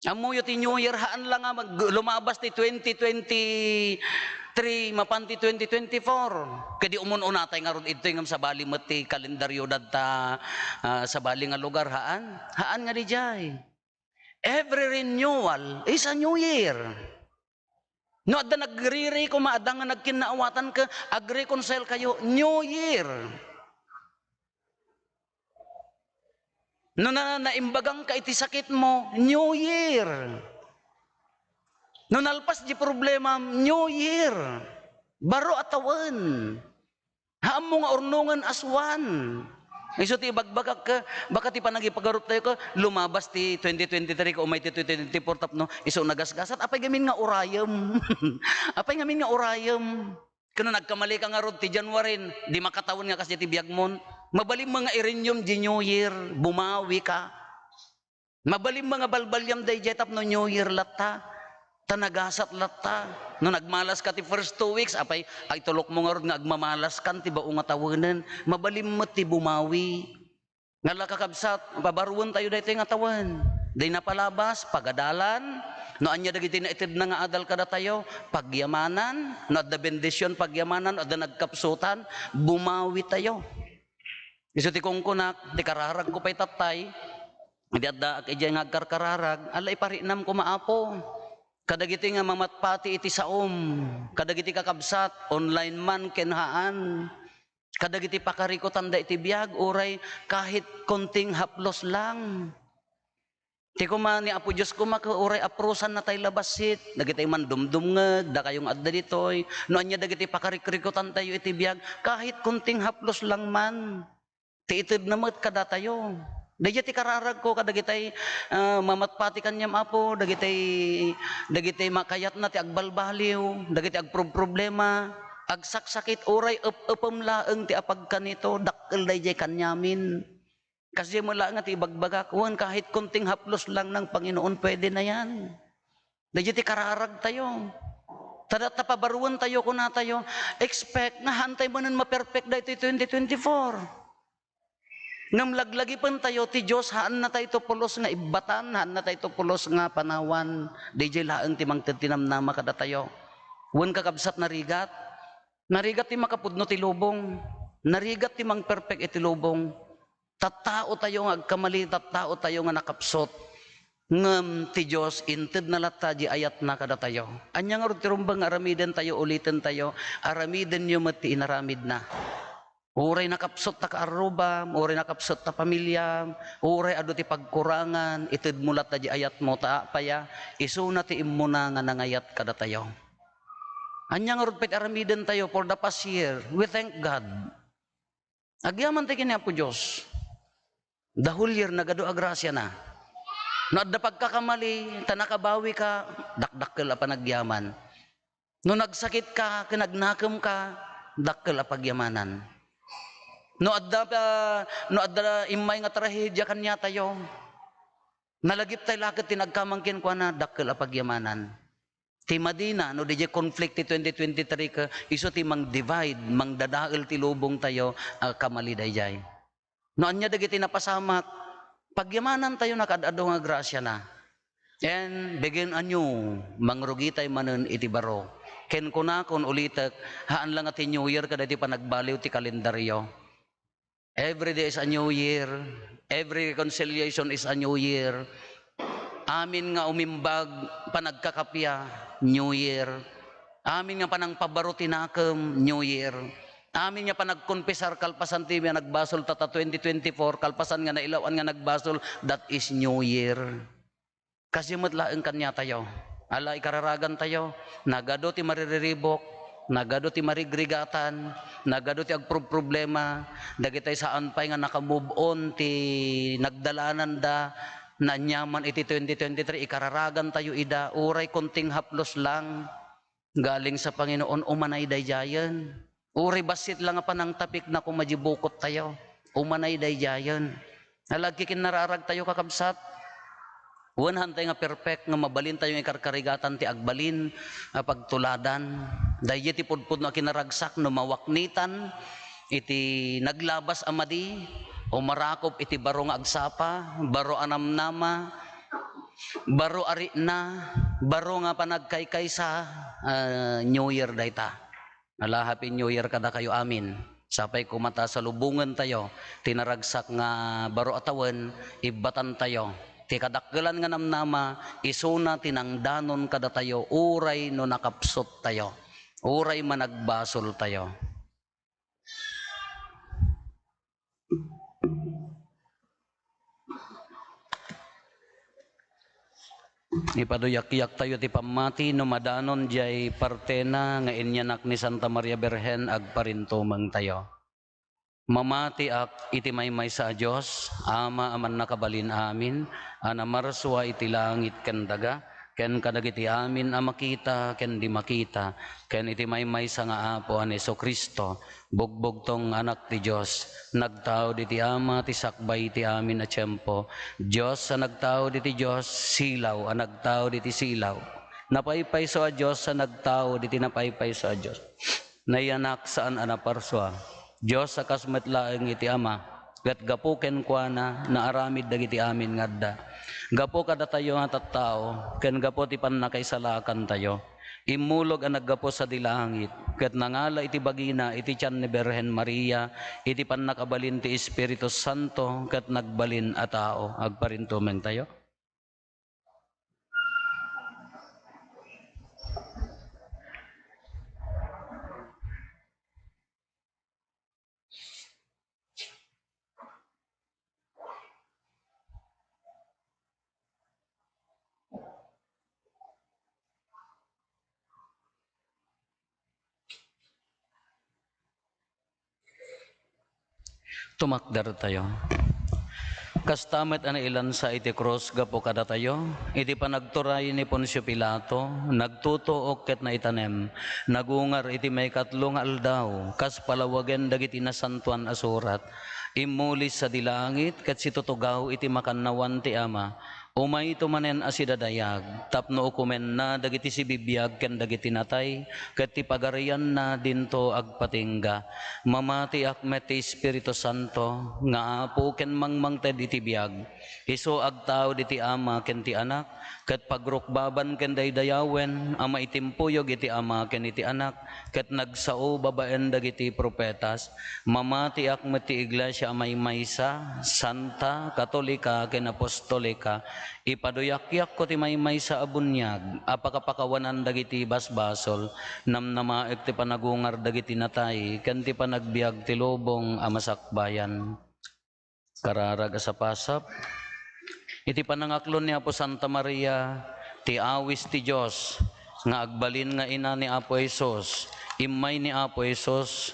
Ammoyo ti New Year, haan la nga mag-, lumabas ti twenty twenty-three, mapan ti twenty twenty-four. Kadi umun-unatay ngarud idtoy ngem sabali met ti kalendaryo dadta, ah, sabali nga lugar, haan? Haan nga dijay. Every renewal is a new year. No adda nagriri koma, adda nga nagkinnaawatan ka, agreconcile kayo, new year. No na-, naimbagangka iti sakitmo, new year. No nalpas di problemam, new year. Baro a tawen. Haanmo nga urnongen as one. Isu ti ibagbagak ka, baka ti panagipagarup tayo ka, lumabas ti twenty twenty-three ka, umay ti twenty twenty-four tapno, isu nagasgasat. Apay ngamin nga urayem? Apay ngamin nga urayem? Kano nagkamali ka ngarud ti January, di makatawen nga kas ti biagmon. Mabalin mo nga i-renew di New Year, bumawi ka. Mabalin mo nga balbaliam daydiay tapno New Year latta, ta nagasat latta. No nagmalas ka ti first two weeks, apay, ay tulok mo ngarud nga agmamalas kan ti bao nga tawenen. Mabalin met ti bumawi. Nga la, kakabsat, pabaruen tayo daytoy nga tawen. Di napalabas, pagadalan, no ania dagiti naitedna nga adal kadatayo, pagyamanan, no adda bendision, pagyamanan, no adda nagkapsutan, bumawi tayo. Isu ti kungkunak, ti kararagko pay tattay, idi addaak idiay nga agkarkararag, ala, iparinam koma, Apo. Kadagiti nga mamatpati iti saom, kadagiti kakabsat, online man ken haan, kadagiti pakarikutanda iti biag, uray kahit konting haplos lang. Ti koma ni Apo Dios koma ket uray aprosanna tay la bassit, dagiti mandumdumngeg, dakayo nga adda ditoy, no ania dagiti pakarikrikutantayo iti biag, kahit konting haplos lang man, ti itedna met kadatayo. Daydiay ti kararagko kadagitay, ah, mamatpati kaniam, Apo, dagitay, dagitay makayatna ti agbalbaliw, dagiti agprobproblema, agsaksakit, uray ep-epem laeng ti apagkanito, dakkel daydiay kaniamin. Kasi mo lang nga ti ibagbagak, wen kahit konting haplos lang ng Panginoon, pwede na yan. Daydi ti kararag tayo. Tada ta pabaruan tayo, kuna tayo, expect nga haan tayo manen maperfect daytoy twenty twenty-four. Ngem laglagipen tayo ti Dios, haan na tayo to pulos nga ibbatan, haan na tayo to pulos nga panawan. Daydiay laeng ti mangted ti namnama kadatayo. Wen kakabsat, narigat. Narigat ti makapudno ti lubong. Narigat ti mangperpek iti lubong. Tattao tayo nga agkamali, tattao tayo nga nakapsut. Ngem ti Dios, intedna latta di ayatna kadatayo. Ania ngarud ti rumbeng nga aramiden tayo, uliten tayo, aramidenyo met ti inaramidna. Uray nakapsut ta kaarrubam, uray nakapsut ta pamiliam, uray adu ti pagkurangan, itedmo latta di ayatmo, ta apay a, isuna ti immuna nga nangayat kadatayo. Ania ngarud pay ti aramiden tayo for the past year? We thank God. Agyaman tayo ken ni Apo Dios. The whole year, nagadu a grasiana. No adda pagkakamali, ta nakabawika, dakdakkel a panagyaman. No nagsakitka, ken nagnakemka, dakkel a pagyamanan. No adda, ah, no adda immay nga trahedia kaniatayo, nalagiptay la ket ti nagkamang kenkuana, dakkel a pagyamanan. Ti madina, no, diay conflict ti twenty twenty-three ket isu ti mang-divide, mangdadael ti lubong tayo, a kamali daydiay. No ania dagiti napasamak, pagyamanan tayo, nakaad-adu nga grasiana. And begin anew, mangrugi tayo manen iti baro. Ken kunakon, ulitek, haan la nga ti New Year kadagiti panagbaliw ti kalendaryo. Every day is a new year. Every reconciliation is a new year. Amin nga umimbag, panagkakappia, new year. Amin nga panangpabaro ti nakem, new year. Amin nga panagkonfesar kalpasan ti nagbasol ta, ta twenty twenty-four, kalpasan nga nailaw-an nga nagbasol, that is new year. Kasi met laeng kaniatayo. Ala, ikararagantayo, nagadu ti maririribuk, nagadu ti marigrigatan, nagadu ti agproproblema, dagitay saan pay nga naka-move on ti nagdalananda, naaniaman iti twenty twenty-three, ikararagantayo ida, uray konting haplos lang. Galing sa Panginoon, umanay daydiayen. Uray bassit la nga panangtapik na koma di bukot tayo. Umanay daydiayen. Ala, agkikinnararag tayo, kakabsat. Wen, haan tayo nga perfect nga mabalin tayo nga ikarkarigatan ti agbalin a pagtuladan. Daydi ti pudpudno a kinaragsak no mawaknitan iti naglabas a madi, umarakop iti baro nga agsapa, baro a namnama, baro a rikna, baro nga panagkaykaysa, ah, New Year dayta. Ala, Happy New Year kadakayo amin. Sapay koma ta salubongen tayo ti naragsak nga baro a tawen, ibbatan tayo ti kadakkelan nga namnama, isuna ti nangdanon kadatayo uray no nakapsut tayo, uray managbasol tayo. Ipaduyakyak tayo ti pammati no madanon diay partena nga inyanak ni Santa Maria Birhen, agparintumeng tayo. Mamatiak iti maymaysa a Dios, Ama a mannakabalin amin, a namarsua iti langit ken daga, ken kadagiti amin a makita ken di makita, ken iti maymaysa nga Apo a ni Jesu-Cristo, bugbugtong nga Anak ti Dios, nagtaud iti Ama ti sakbay iti amin a tiempo, Dios a nagtaud iti Dios, silaw a nagtaud iti silaw, napaypayso a Dios a nagtaud iti napaypayso a Dios. Nayanak saan a naparsua. Dios a kas met laeng iti Ama, ket gapu kenkuana, naaramid dagiti amin nga adda. Gapu kadatayo nga tattao, ken gapu ti pannakaisalakantayo, immulog a naggapu sadi langit, ket nangala iti bagina iti tian ni Birhen Maria, iti pannakabalin ti Espiritu Santo, ket nagbalin a tao. Agparintumengtayo. Tumakdertayo. Kasta met a nailansa iti krus gapu kadatayo, iti panagturay ni Poncio Pilato, nagtutuok ket naitanem, nagungar iti maikatlo nga aldaw, kas palawagen dagiti Nasantoan a Surat, Immuli sadi langit ket situtugaw iti makannawan ti Ama. Umayto manen a sidadayag tapno ukomenna dagiti sibibiag ken dagiti natay, ket ti pagarianna dinto agpatingga. Mamatiak met ti Espiritu Santo nga Apo ken mangmangted iti biag. Isu agtaud iti Ama ken ti Anak, ket pagrukbaban ken daydayawen a maitimpuyog iti Ama ken iti Anak, ket nagsao babaen dagiti profetas. Mamatiak met ti iglesia a maymaysa, santa, katolika, ken apostolika. Ipaduyakyakko ti maymaysa a buniag a pakapakawanan dagiti basbasol. Namnamaek ti panagungar dagiti natay, ken ti panagbiag ti lubong a masakbayan. Kararag a sapasap. Iti panangaklon ni Apo Santa Maria, ti awis ti Dios nga agbalin nga ina ni Apo Jesus, immay ni Apo Jesus,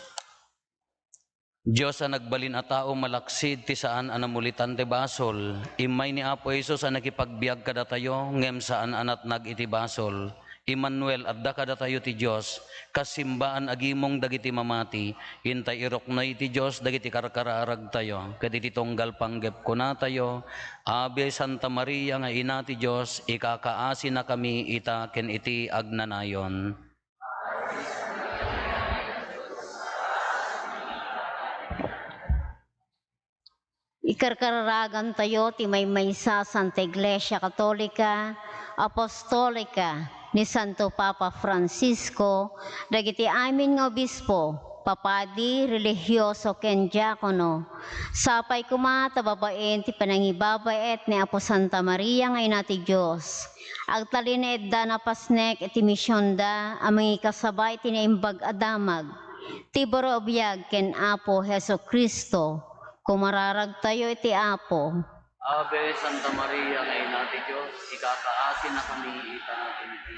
Dios a nagbalin a tao malaksid ti saan a namulitan ti basol, immay ni Apo Jesus a nakipagbiag kadatayo ngem saan a natnag iti basol. Emmanuel, adda kadatayo ti Dios, kas simbaan a gimong dagiti mamati, intay iruknoy ti Dios dagiti karkararagtayo, ket iti tunggal panggep kunatayo, Ave Santa Maria nga Ina ti Dios, ikakaasinakami ita ken iti agnanayon. Ikarkararagantayo ti maymaysa a Santa Iglesia Katolika, Apostolika ni Santo Papa Francisco, dagiti amin nga obispo, papadi, relihioso, ken diakono. Sapay koma ta babaen ti panangibabaet ni Apo Santa Maria nga Ina ti Dios. Agtalinaedda napasnek iti misionda a mangikasaba iti naimbag a damag, ti baro a biag ken Apo Jesu-Cristo. Kumararagtayo iti Apo. Ave Santa Maria nga Ina ti Dios, ikakaasinakami ita ken iti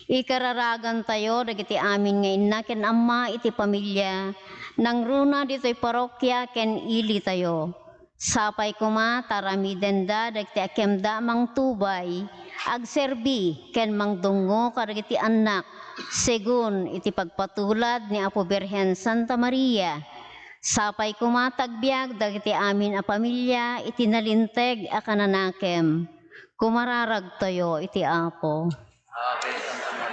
Ikararagantayo dagiti amin nga inna ken amma iti pamilia, nangruna ditoy parokia ken ilitayo. Sapay koma ta aramidenda dagiti akemda a mangtubay, agserbi, ken mangdungngo kadagiti annak, segun iti pagpatulad ni Apo Birhen Santa Maria. Sapay koma ta agbiag dagiti amin a pamilia iti nalinteg a kananakem. Kumararagtayo iti Apo. Ave Santa Maria.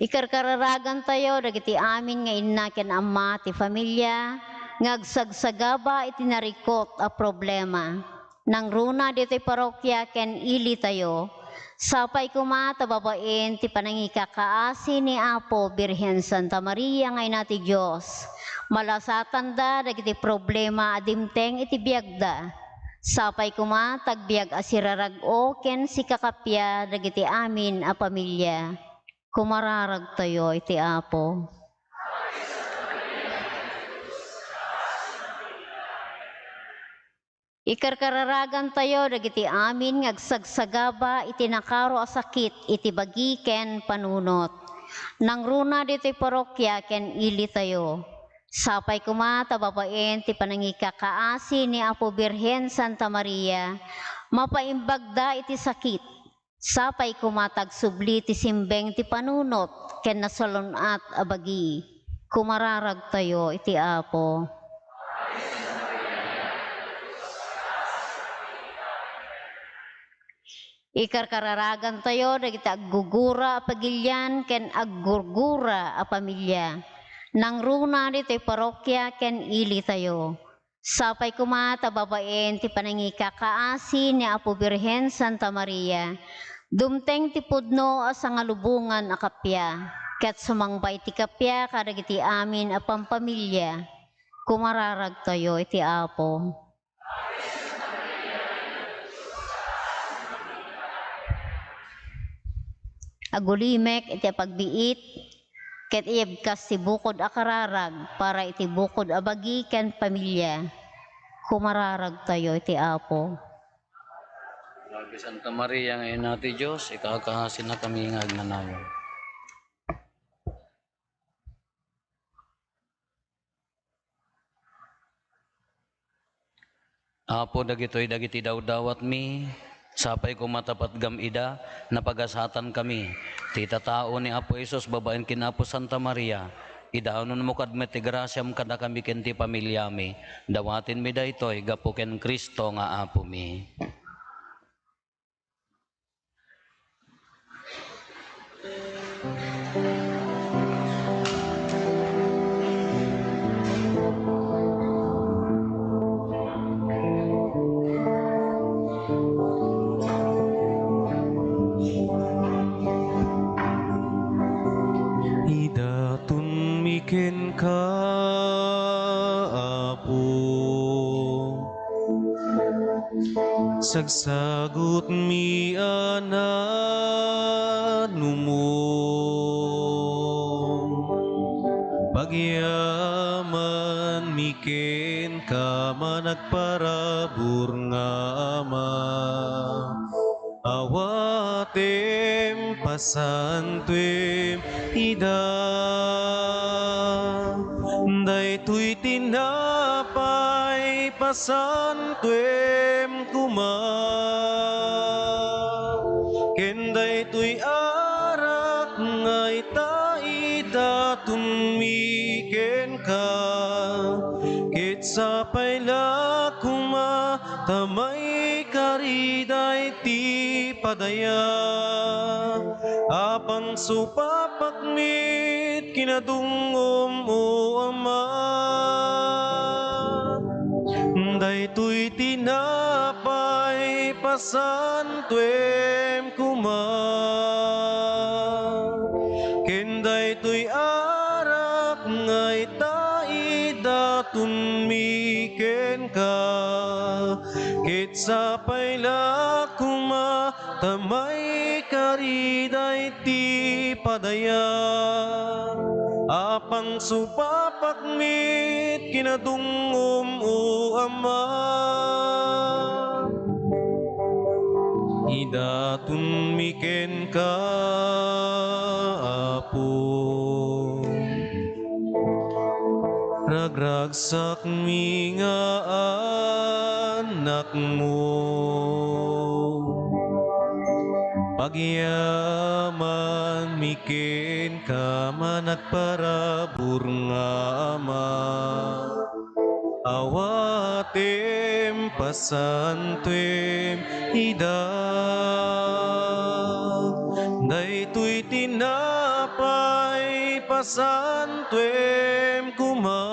Ikarkararagantayo dagiti amin nga inna ken amma ti familia nga agsagsagaba iti narikot a problema. Nangruna ditoy parokia ken ilitayo, sapay koma ta babaen ti panangikakaasi ni Apo Birhen Santa Maria nga Ina ti Dios. Malasatanda dagiti problema a dimteng iti biagda. Sapay koma ta agbiag a sirarag-o ken sikakappia dagiti amin a pamilia. Kumararagtayo iti Apo. Ikarkararagantayo dagiti amin nga agsagsagaba iti nakaro a sakit iti bagi ken panunot. Nangruna ditoy parokia ken ilitayo. Sapay koma ta babaen ti panangikakaasi ni Apo Birhen Santa Maria, mapaimbagda iti sakit. Sapay koma ta agsubli ti simbeng ti panunot ken nasalun-at a bagi. Kumararagtayo iti Apo. Ikarkararagantayo dagiti aggugura a pagilian ken aggurgura a pamilia. Nangruna ditoy parokia ken ilitayo. Sapay koma ta babaen ti panangikakaasi ni Apo Birhen Santa Maria, dumteng ti pudno a sangalubongan a kappia, ket sumangba iti kappia kadagiti amin a pampamilia. Kumararagtayo iti Apo. Agulimek iti apagbiit ket iyebkas ti bukod a kararag para iti bukod a bagi ken pamilia. Kumararagtayo iti Apo. Ave Santa Maria nga Ina ti Dios, ikakaasinakami nga agnanayon. Apo, dagitoy dagiti dawdawatmi, Sapay koma ta patgam ida, napagasatankami ti tatao ni Apo Jesus babaen ken Apo Santa Maria. Idanonmo kad met ti grasiam kadakami ken ti pamiliami. Dawatenmi daytoy gapu ken Cristo nga Apomi. Idatonmi kenka, Apo. Sagsagutmi a nanumong. Pagyamanmi kenka, managparabur nga Ama. Awatem, pasantuem ida. Daytoy tinapay, pasantuem koma. Ken daytoy arak nga ita, idatonmi kenka. Ket sapay la koma ta maikari daytoy padaya a pangsupapakmi kinadungngom, O Ama. Daytoy tinapay, pasantuem koma. Ken daytoy arak nga ita, idatonmi kenka. Ket sapay la koma ta maikari daytoy padaya a pangsupapakmi kinadungngom, O Ama. Idatonmi kenka, Apo. Ragragsakmi nga annakmo. Pagyamanmi kenka, managparabur nga Ama. Awatem, pasantuem ida. Daytoy tinapay, pasantuem koma.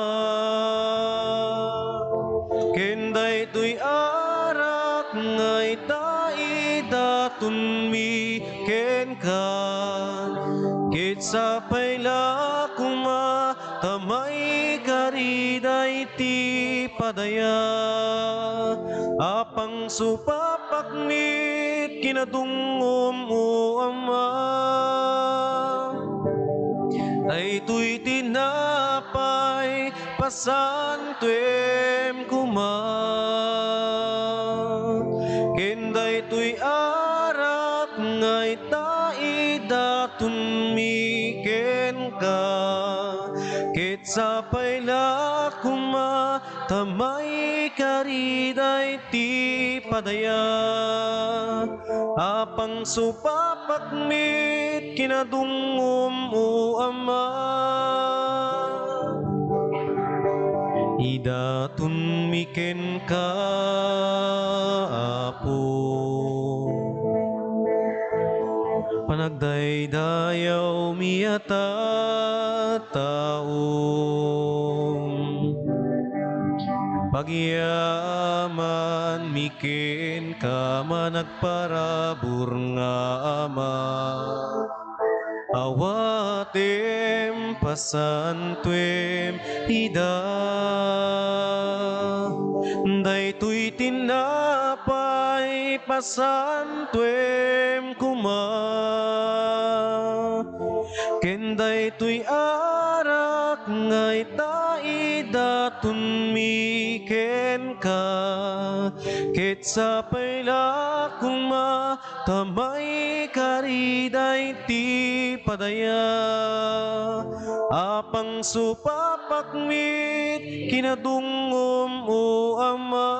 Ken daytoy arak nga ita, idatonmi kenka. Ket sapay la koma ta maikari daytoy padaya a pangsupapakmi kinadungngom, O Ama. Daytoy tinapay, pasantuem koma. Ken daytoy arak nga ita, idatonmi kenka. Ket sapay la koma ta maikari daytoy padaya a pangsupapakmi kinadungngom, O Ama. Idatonmi kenka, Apo. Panagdaydayawmi a tattaom. Pagyamanmi kenka, managparabur nga Ama. Awatem, pasantuem ida. Daytoy tinapay, pasantuem koma. Ken daytoy arak nga ita, idatonmi kenka. Ket sapay la koma ta maikari daytoy padaya a pangsupapakmi kinadungngom, O Ama.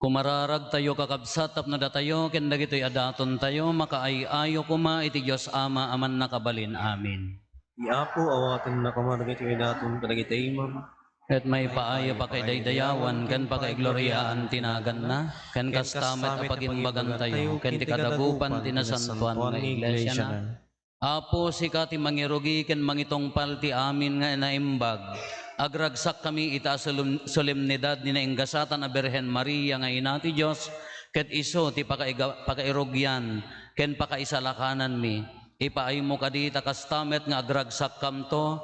Umararagtayo, kakabsat, tapno datayo ken dagitoy a datontayo makaay-ayo koma iti Dios Ama a Mannakabalin. Amen. Ni Apo, awatenna koma dagitoy a daton kadagiti imam. Ket maipaay a pakaidaydayawan ken pakaigloriaan ti naganna, ken kasta met a pagimbagantayo ken ti kadagupan ti nasantoan nga iglesiana. Apo, sika ti mangirugi ken mangitungpal ti amin nga naimbag. Agragsakkami ita a solem-, solemnidad ni nainggasatan a Birhen Maria nga Ina ti Dios, ket isu ti pakaiga-, pakairugian ken pakaisalakananmi. Ipaaymo kadi ta kasta met nga agragsakkamto,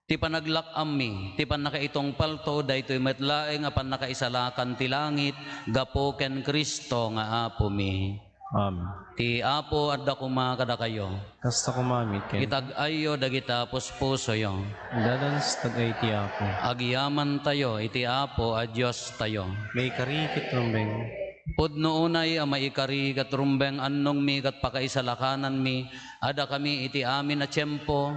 ti panaglak-ammi, ti pannakaitungpalto, daytoy met laeng a pannakaisalakan ti langit gapu ken Cristo nga Apomi. Amen. Ti Apo adda koma kadakayo. Kasta koma met ken. Itag-ayyo dagita puspusoyo. Dadansa ti Apo. Agyamantayo iti Apo a Diostayo. Maikari ket rumbeng. Pudno unay a maikari ket rumbeng, annongmi ket pakaisalakananmi a dakami iti amin a tiempo.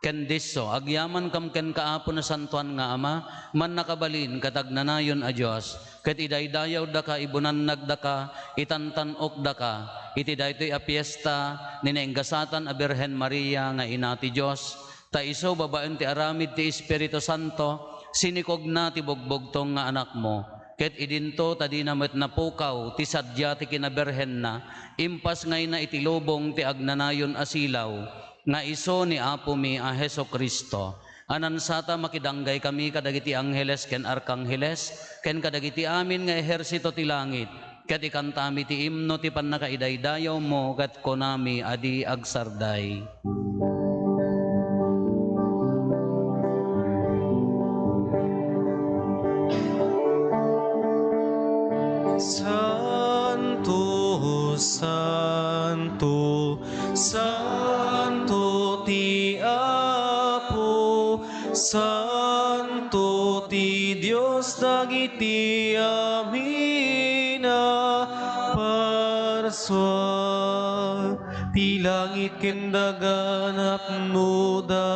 Ken disso, agyamankam kenka, Apo Nasantoan nga Ama, Mannakabalin ket Agnanayon a Dios, ket idaydayawdaka, ibunannagdaka, itantan-okdaka iti daytoy a fiesta ni nainggasatan a Birhen Maria nga Ina ti Dios, ta isu, babaen ti aramid ti Espiritu Santo, sinikogna ti bugbugtong nga Anakmo, ket idinto ta dina met napukaw ti sadia ti kinabirhenna, impasngayna iti lubong ti agnanayon a silaw, nga isu ni Apomi a Jesu-Cristo. A nansata, makidanggay kami kadagiti angheles ken arkangheles, ken kadagiti amin nga ehersito ti langit, ket ikantami ti imno ti pannakaidaydayawmo, ket kunami a di agsarday. Santo, santo, santo ti Apo, santo ti Dios dagiti amin a parsua. Ti langit ken daga napnoda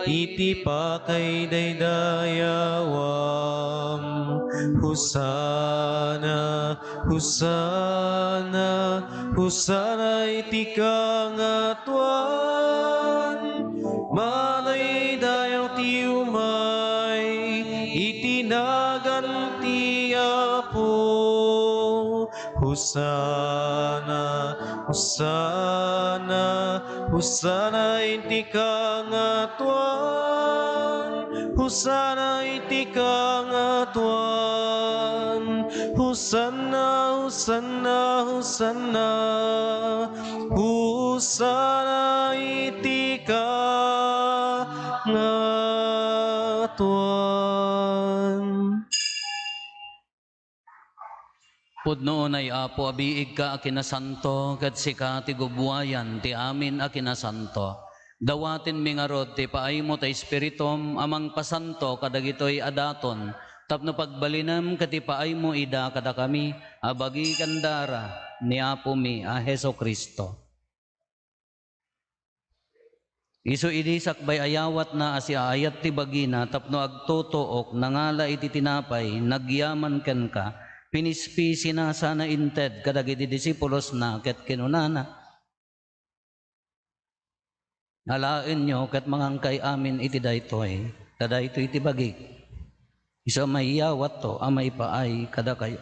iti pakaidaydayawam. Hosanna, Hosanna, Hosanna iti kangatoan. Madaydayaw ti umay iti nagan ti Apo. Hosanna, Hosanna, Hosanna iti kangatoan. Hosanna iti kangatoan. Hosanna, Hosanna, Hosanna. Hosanna iti kangatoan. Pudno unay, Apo, a biigka a kinasanto, ket sika ti gubbuayan ti amin a kinasanto. Dawatenmi ngarud ti paaymo ta Espiritum a mangpasanto kadagitoy a daton, tapno pagbalinem ket ipaaymo ida kadakami a bagi ken dara ni Apomi a Jesu-Cristo. Isu idi sakbay a yawatna a siaayat ti bagina tapno agtutuok, nangala iti tinapay, nagyaman kenka, pinispisina sana inted kadagiti disipulosna, ket kinunana, "Alaenyo ket mangankay amin iti daytoy, ta daytoy ti bagik." Isu a maiyawatto a maipaay kadakayo.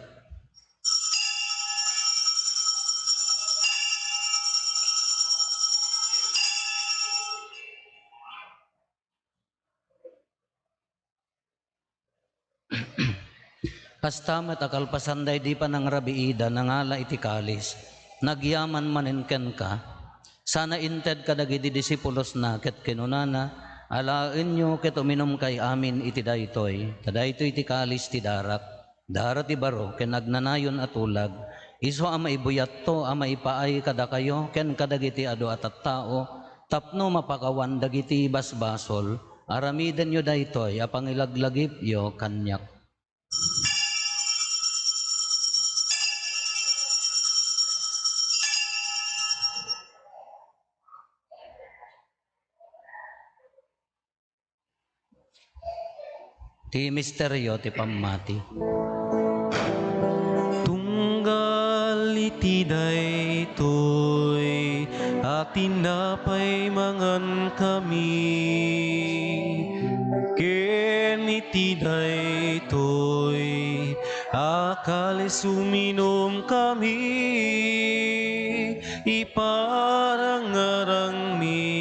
Kasta met a kalpasan daydi panangrabiida, nangala iti kalis, nagyaman manen kenka, sana inted kadagiti disipulosna, ket kinunana, "Alaenyo ket uminumkay amin iti daytoy, ta daytoy ti kalis ti darak, dara ti baro ken agnanayon a tulag, isu a maibuyatto a maipaay kadakayo ken kadagiti adu a tattao, tapno mapakawan dagiti basbasol. Aramidenyo daytoy a pangilaglagipyo kaniak." Ti misterio ti pammati. Iti daytoy a tinapay mangankami, ken iti daytoy a kalis uminumkami, iparangarangmi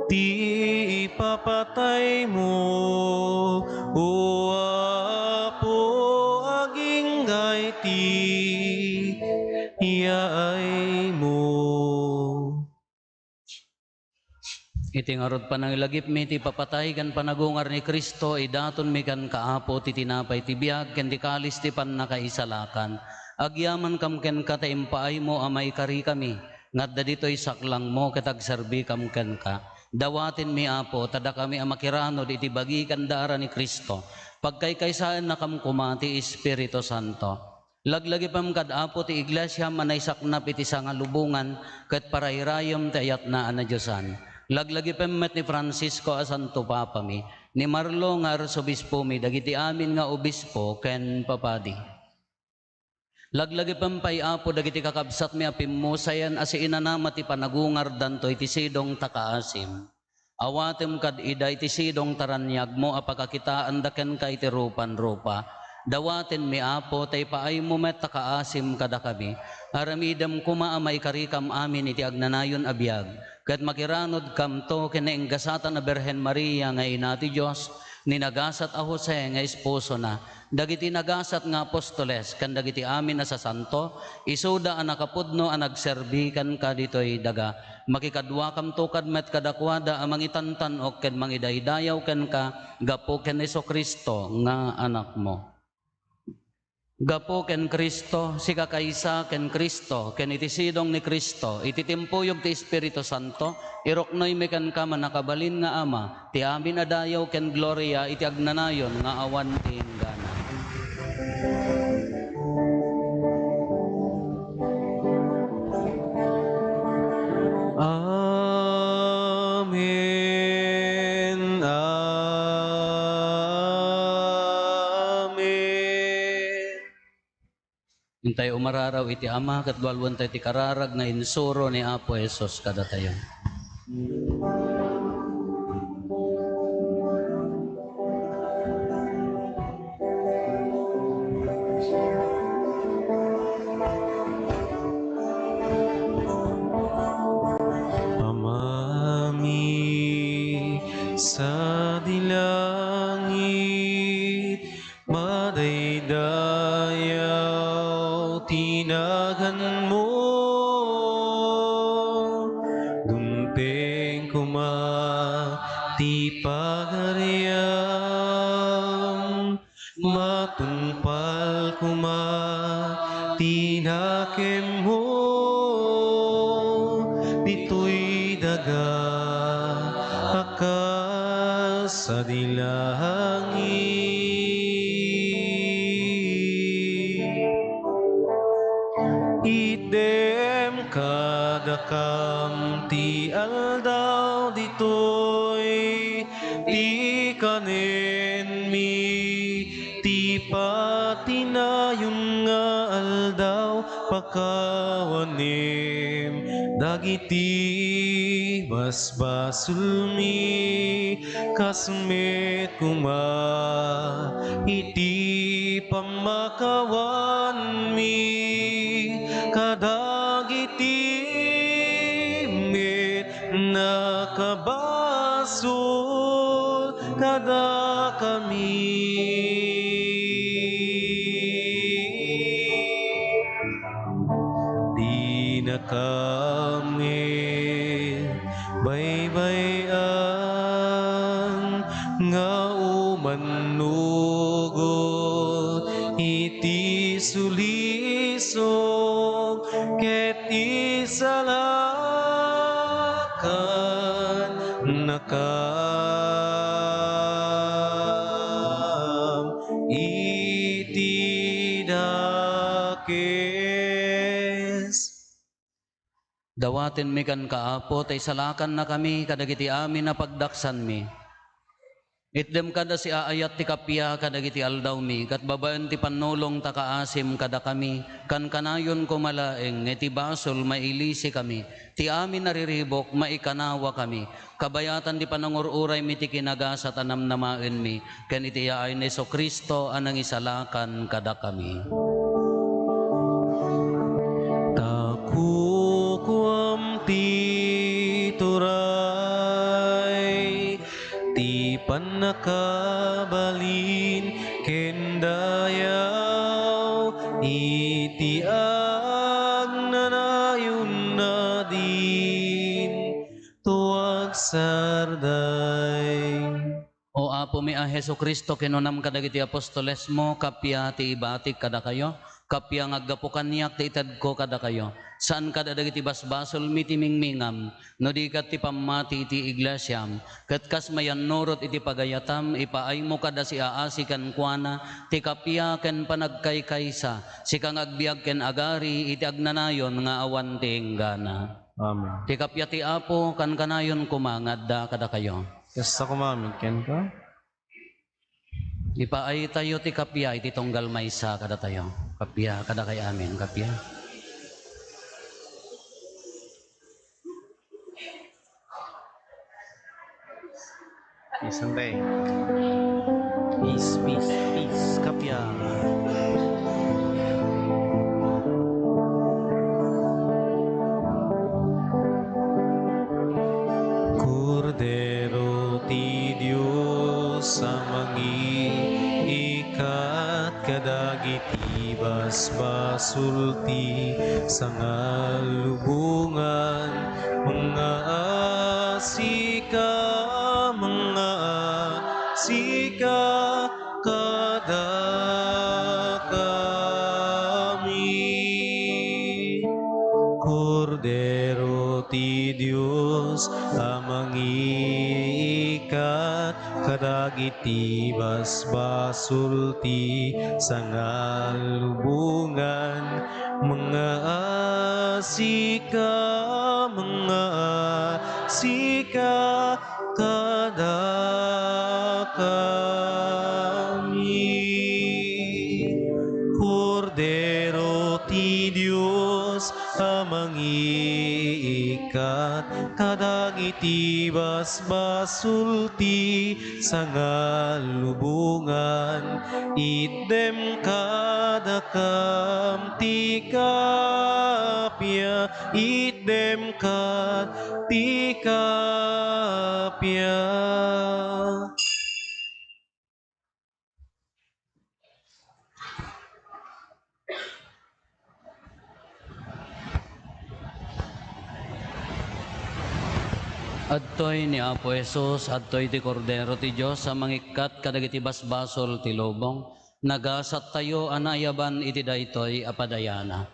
ti ipapataymo, O Apo, agingga iti yaaymo. Iti ngarud panangilagipmi ti ipapatay ken panagungar ni Cristo, idatonmi kenka, Apo, ti tinapay ti biag ken ti kalis ti pannakaisalakan. Agyamankam kenka ta impaaymo a maikarikami nga adda ditoy saklangmo ket agserbikam kenka. Dawatenmi, Apo, ta dakami a makiranud iti bagi ken dara ni Cristo, pagkaykaysaennakam koma ti Espiritu Santo. Laglagipem kad Apo ti Iglesiam a naisaknap iti sangalubongan ket parairayem ti ayatna a nadiosan. Laglagipem met ni Francisco a Santo Papami, ni Marlo nga Arsobispomi, dagiti amin nga obispo ken papadi. Laglagipem pay, Apo, dagiti kakabsatmi a pimmusayen a siinanama ti panagungardanto iti sidong ta kaasim. Awatem kad ida iti sidong ta raniagmo a pakakitaanda kenka iti rupan-rupa. Dawatenmi, Apo, ta ipaaymo met ta kaasim kadakami. Aramidem koma a maikarikam amin iti agnanayon a biag, ket makiranudkamto ken nainggasatan a Birhen Maria nga Ina ti Dios, ni nagasat a Jose nga esposona, dagiti nagasat nga apostoles, ken dagiti amin a sasanto, isuda a nakapudno a nagserbi kenka ditoy daga. Makikaduakamto kad met kadakuada a mangitantan-ok ken mangidaydayaw kenka gapu ken Jesu-Cristo nga Anakmo. Gapu ken Cristo, sikakaysa ken Cristo, ken iti sidong ni Cristo, iti timpuyog ti Espiritu Santo, iruknoymi kenka, mannakabalin nga Ama, ti amin a dayaw ken gloria iti agnanayon nga awan ti inggana. Amen. Amen. Intay umararaw iti Ama, ket lualuentayo ti kararag nga insuro ni Apo Jesus kadatayo. Amami, sadi langit, madaydayaw ti naganmo, dumteng koma ti pagariam, matungpal koma ti nakemmo ditoy daga a kas sadi langit. Itdem kadakam ti aldaw ditoy, ti kanenmi ti patinayon nga aldaw. Pakawanem dagiti basbasolmi, kas met koma iti pammakawanmi kadagiti met nakabasol kadakami. Dinakam met baybay-an nga umannugot iti sulisog ket isalakannakam iti dakes. Dawatenmi kenka, Apo, ta isalakannakami kadagiti amin a pagdaksanmi. Itdem kada siaayat ti kappia kadagiti aldawmi, ket babaen ti pannulong ta kaasim kadakami, kankanayon koma laeng nga iti basol mailisikami, ti amin a riribuk maikanawakami, kabayatan ti panangur-uraymi ti kinagasat a namnamaenmi, ken iti yaay ni Jesu-Cristo a nangisalakan kadakami. Ta kukuam ti turay, ti pannakabalin ken dayaw, iti agnanayon nadin tuag sarday. O Apomi a Jesu-Cristo, kinunam kadagiti apostolesmo, kappia ti ibatik kadakayo, kappia nga aggapu kaniak ti itedko kadakayo. Saan kadagiti basbasolmi ti mingmingam, no di ket ti pammati iti iglesiam, ket kas mayannurot iti pagayatam, ipaaymo kada siaasi kenkuana ti kappia ken panagkaykaysa, sika nga agbiag ken agari iti agnanayon nga awan ti inggana. Amen. Ti kappia ti Apo, kankanayon koma nga adda kadakayo. Kasta koma amin kenka. Ipaaytayo ti kappia iti tunggal maysa kadatayo. Kappia kadakay amin, kappia. Peace and love. Peace, peace, peace. Kappia. Kordero ti Dios a mangiikkat kadagiti basbasol ti sangalubongan, mangaasika, mangaasika kadakami. Kordero ti Dios a mangiikkat kadagiti basbasol ti sangalubongan, mangaasika, mangaasika kadakami. Kordero ti Dios a mangiikkat kadagiti basbasol ti sangalubongan, itdem kadakam ti kappia, itdem kad ti kappia. Adtoy ni Apo Jesus, adtoy ti Kordero ti Dios a mangikkat kadagiti basbasol ti lubong. Nagasattayo a naayaban iti daytoy a padayana.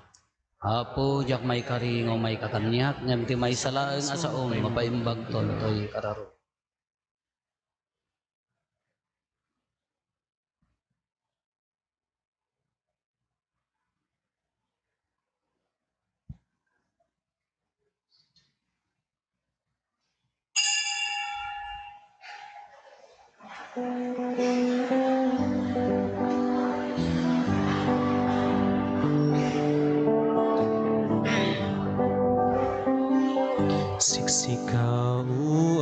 Apo, diak maikari nga umayka kaniak, ngem ti maysa laeng a saom, mapaimbagton toy kararo. Siksika, O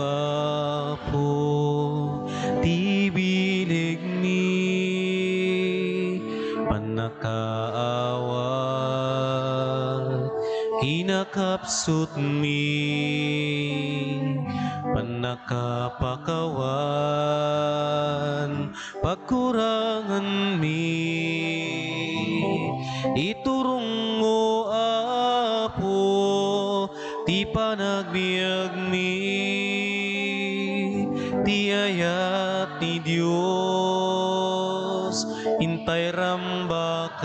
Apo, ti bilegmi, pannakaawat, kinakapsutmi, pannakapakawan, pagkuranganmi. Iturongmo, Apo, ti panagbiagmi, ti ayat ti Dios, intay rambakan,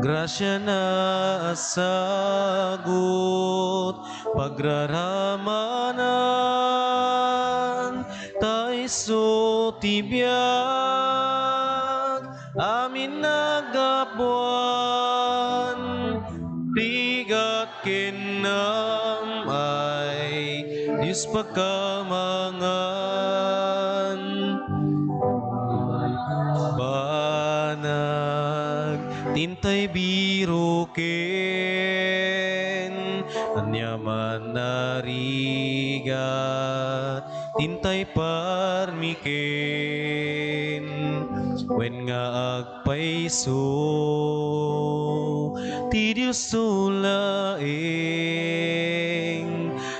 grasiana a sagut, pagraramanan, ta isu ti biag, amin naggapuan, rigat ken naam-ay, Dios pagkamangan. Banag ti intay biroken, ania man a rigat ti intay parmiken, wen nga agpayso ti Diosto laeng,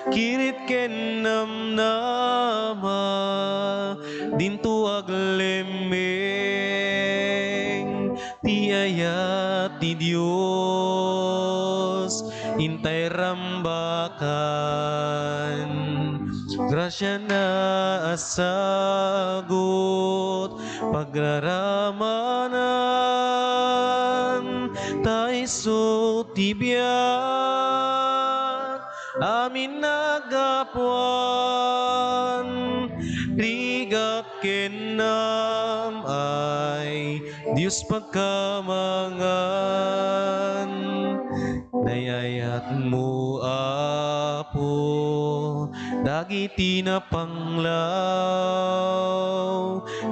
kirit ken namnama, dinto aglemmeng ti ayat ti Dios, intay rambakan. Grasiana a sagut, pagraramanan, ta isu ti biag, amin a gapuan, rigat ken nam-ay, Dios pagkamangan. Nayayatmo, Apo, dagiti napanglaw,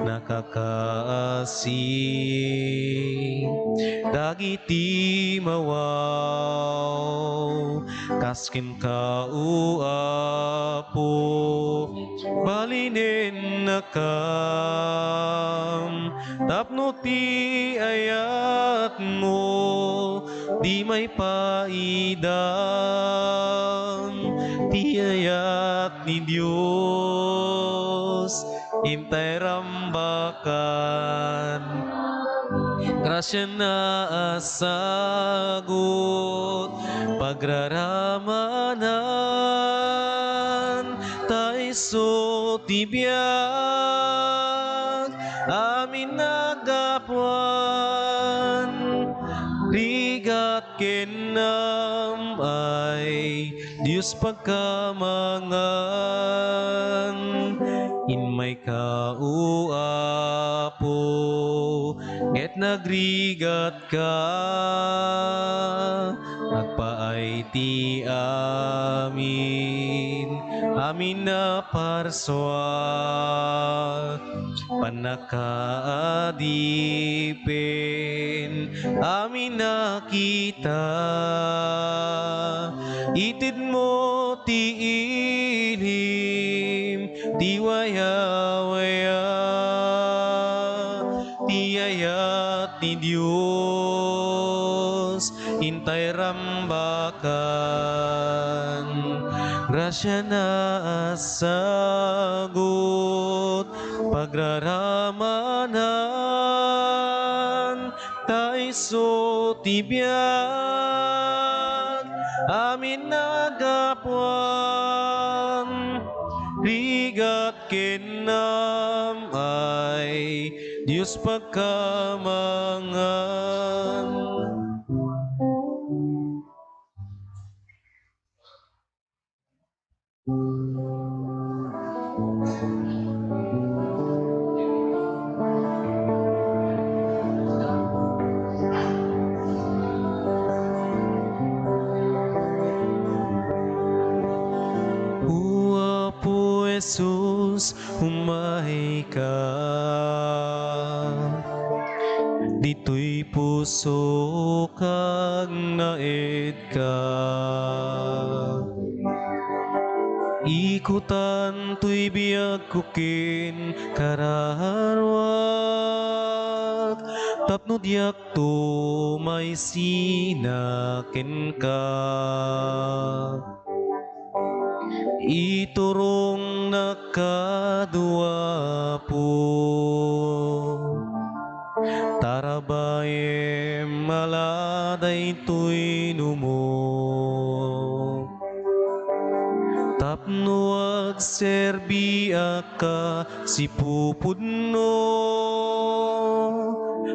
nakakaasi, dagiti mawaw, kas kenka, O Apo, balinennakam, tapno ti ayatmo di maipaidam, ti ayat ni Dios intay rambakan. Grasiana a sagut, pagraramanan, ta isu ti biag, amin a gapuan, rigat ken nam-ay, Dios pagkamangan. Immayka, O Apo, ket nagrigatka, agpaay ti amin, amin a parsua, pannakaadipen, amin a kita, itedmo ti ilim ti wayawaya, ti ayat ni Dios intay rambakan. Grasiana a sagut, pagraramanan, ta isu ti biag, amin a gapuan, rigat ken nam-ay, Dios pagkamangan. O Apo Jesus, umayka. Ditoy pusok agnaedka. Ikutan toy biagko ken kararuak, tapno diakto maisina kenka. Iturongnak kano, Apo. Tarabayem ala daytoy numo. Tapno agserbiak ka sipupudno,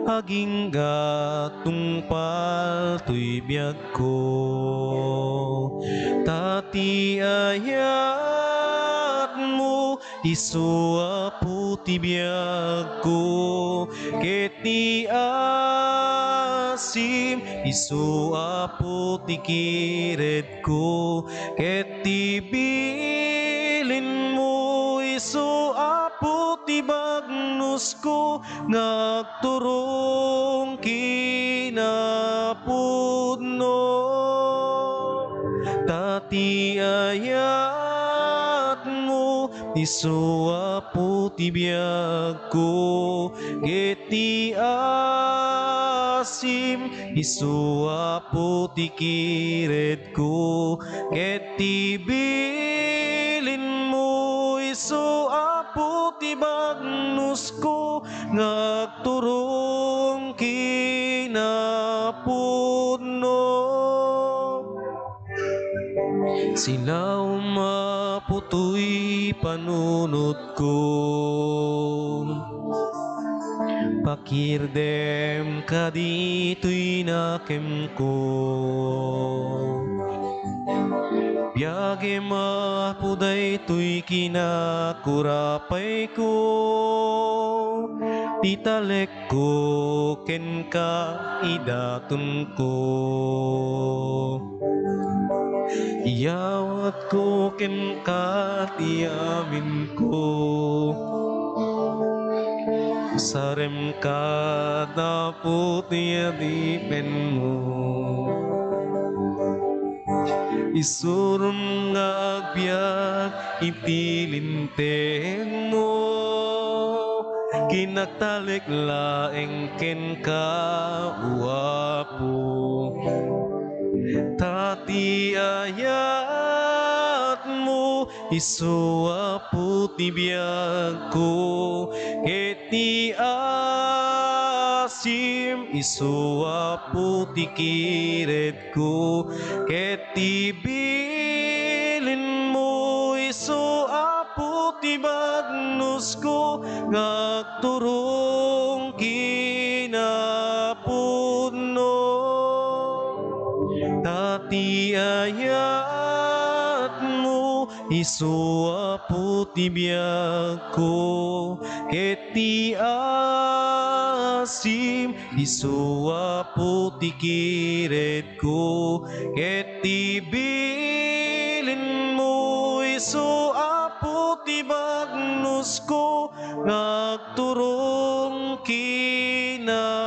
agingga tungpal toy biagko. Ta ti ayatmo, isu Apo ti biagko, ket ti asim, isu Apo ti kired ko, ket ti bil-, Apo ti bagnusko nga agturong kinapudno. Ta ti ayatmo, isu Apo ti biagko, ket ti asim, isu Apo ti kired ko, ket ti bilinmo, isu Apo ti bagnusko nga agturong kinapudno. Silaom, Apo, toy panunotko. Pakirdem kaditoy nakemko. Biagem, Apo, daytoy kinakurapayko, ti talekko kenka, idatonko. Iyawatko kenka ti aminko. Saremka, Apo, ti adipenmo. Isurom nga agbiag iti lintengmo. Kinagtalek laeng kenka, O Apo. Ta ti ayatmo, isu Apo ti biagko, ket ti asim, isu Apo ti kiredko, ket ti bilinmo, isu Apo ti bagnusko, nga agturong kinapudno. Ta ti ayatmo, isu Apo ti biagko, ket ti asim, isu Apo ti kiredko, ket ti bilinmo, isu Apo ti bagnusko, nga agturong kinapudno.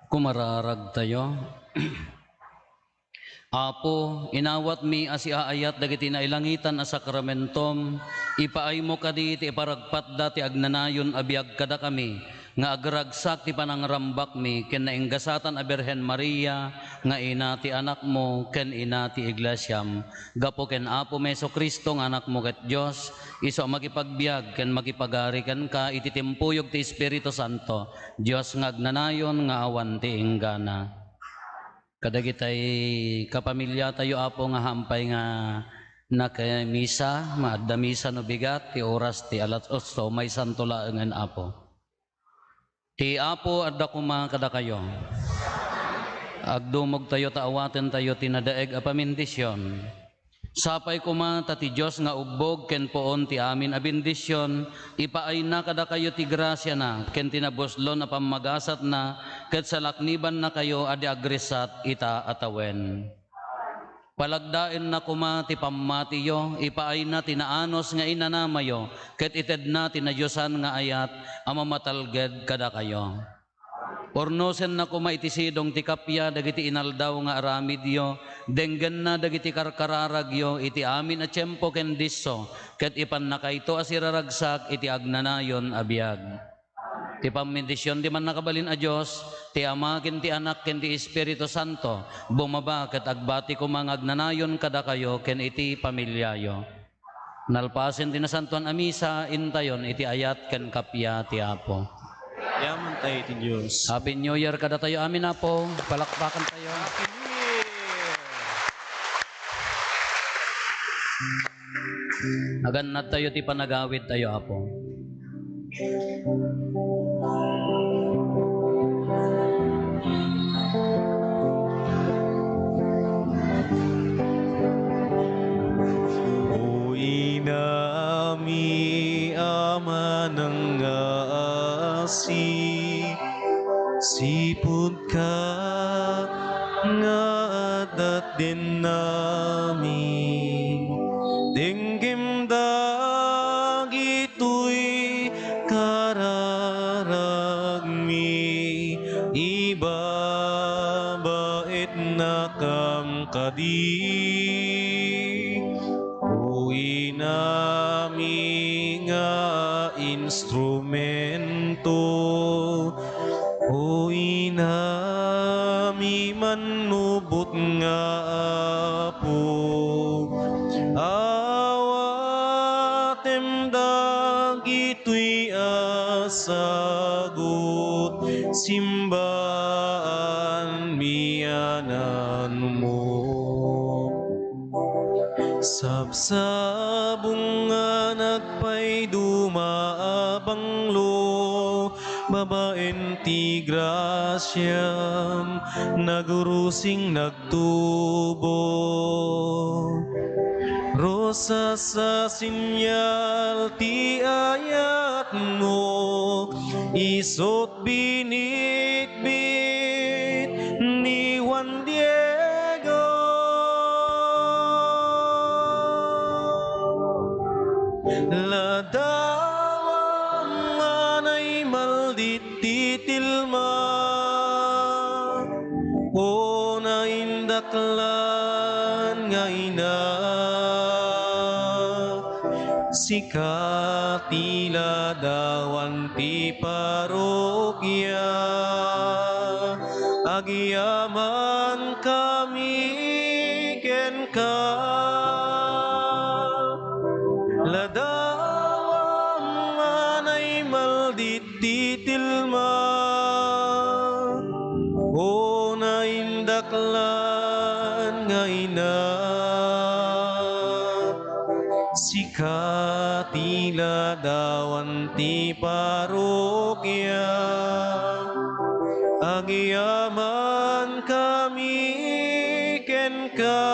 Kumararagtayo. Apo, inawatmi a siaayat dagiti nailangitan a sakramentom, ipaaymo kadi ti iparagpatda ti agnanayon a biag kadakami, nga agragsak ti panangrambakmi ken nainggasatan a Birhen Maria nga ina ti Anakmo ken ina ti Iglesiam. Gapu ken Apomi Jesu-Cristo nga Anakmo ket Dios, isu a makipagbiag ken makipagari kenka iti timpuyog ti Espiritu Santo, Dios nga agnanayon nga awan ti inggana. Kadagitay kapamiliatayo, Apo, nga hampay nga nakemisa, nga adda misa no bigat, ti oras ti alas otso, maysanto laengen, Apo. Ti Apo adda koma kadakayo. Agdumogtayo ta awatentayo ti nadaeg a pamindision. Sapay koma ta ti Dios nga ubbog ken puon ti amin a bendision, ipaayna kadakayo ti grasiana ken ti nabuslon a pammagasatna, ket salaknibannakayo a di agressat ita a tawen. Palagdaenna koma ti pammatiyo, ipaayna ti naanus nga inanamayo, ket itedna ti nadiosan nga ayat a mamatalged kadakayo. Urnosenna koma iti sidong ti kappia dagiti inaldaw nga aramidyo, denggenna dagiti karkararagyo iti amin a tiempo ken disso, ket ipannakayto a siraragsak iti agnanayon a biag. Ti pammindision ti Mannakabalin a Dios, ti Ama ken ti Anak ken ti Espiritu Santo, bumaba ket agbati koma nga agnanayon kadakayo ken iti pamiliayo. Nalpasen ti nasantoan a misa, intayon iti ayat ken kappia ti Apo. Yaman tayo iti Dios. Happy New Year kadatayo amin, Apo. Palakpakan tayo. Happy New Year! Agannad tayo ti panagawid tayo, Apo. nga adda ti namin. Dengngem dagitoy kararagmi, ibabaetnakam kadi. O inami nga instrumento, o inami mannubot nga Apo, awatem dagitoy a sagut, simbaan miananmo. Sabsabong nga nagpaiduma a banglo, babaen ti grasiam, nagrusing nagtubo. Rosas a senyal ti ayatmo, isut binitbit ni Juan Diego. Ladawam a naimaldit ti tilma, o naindaklan nga ina. Sika ti ladawan ti parokia, agyaman kami kenka. Ladawam a naimaldit ti tilma, o naindaklan nga ina. Sika ti ladawan ti parokia, agyaman kami kenka.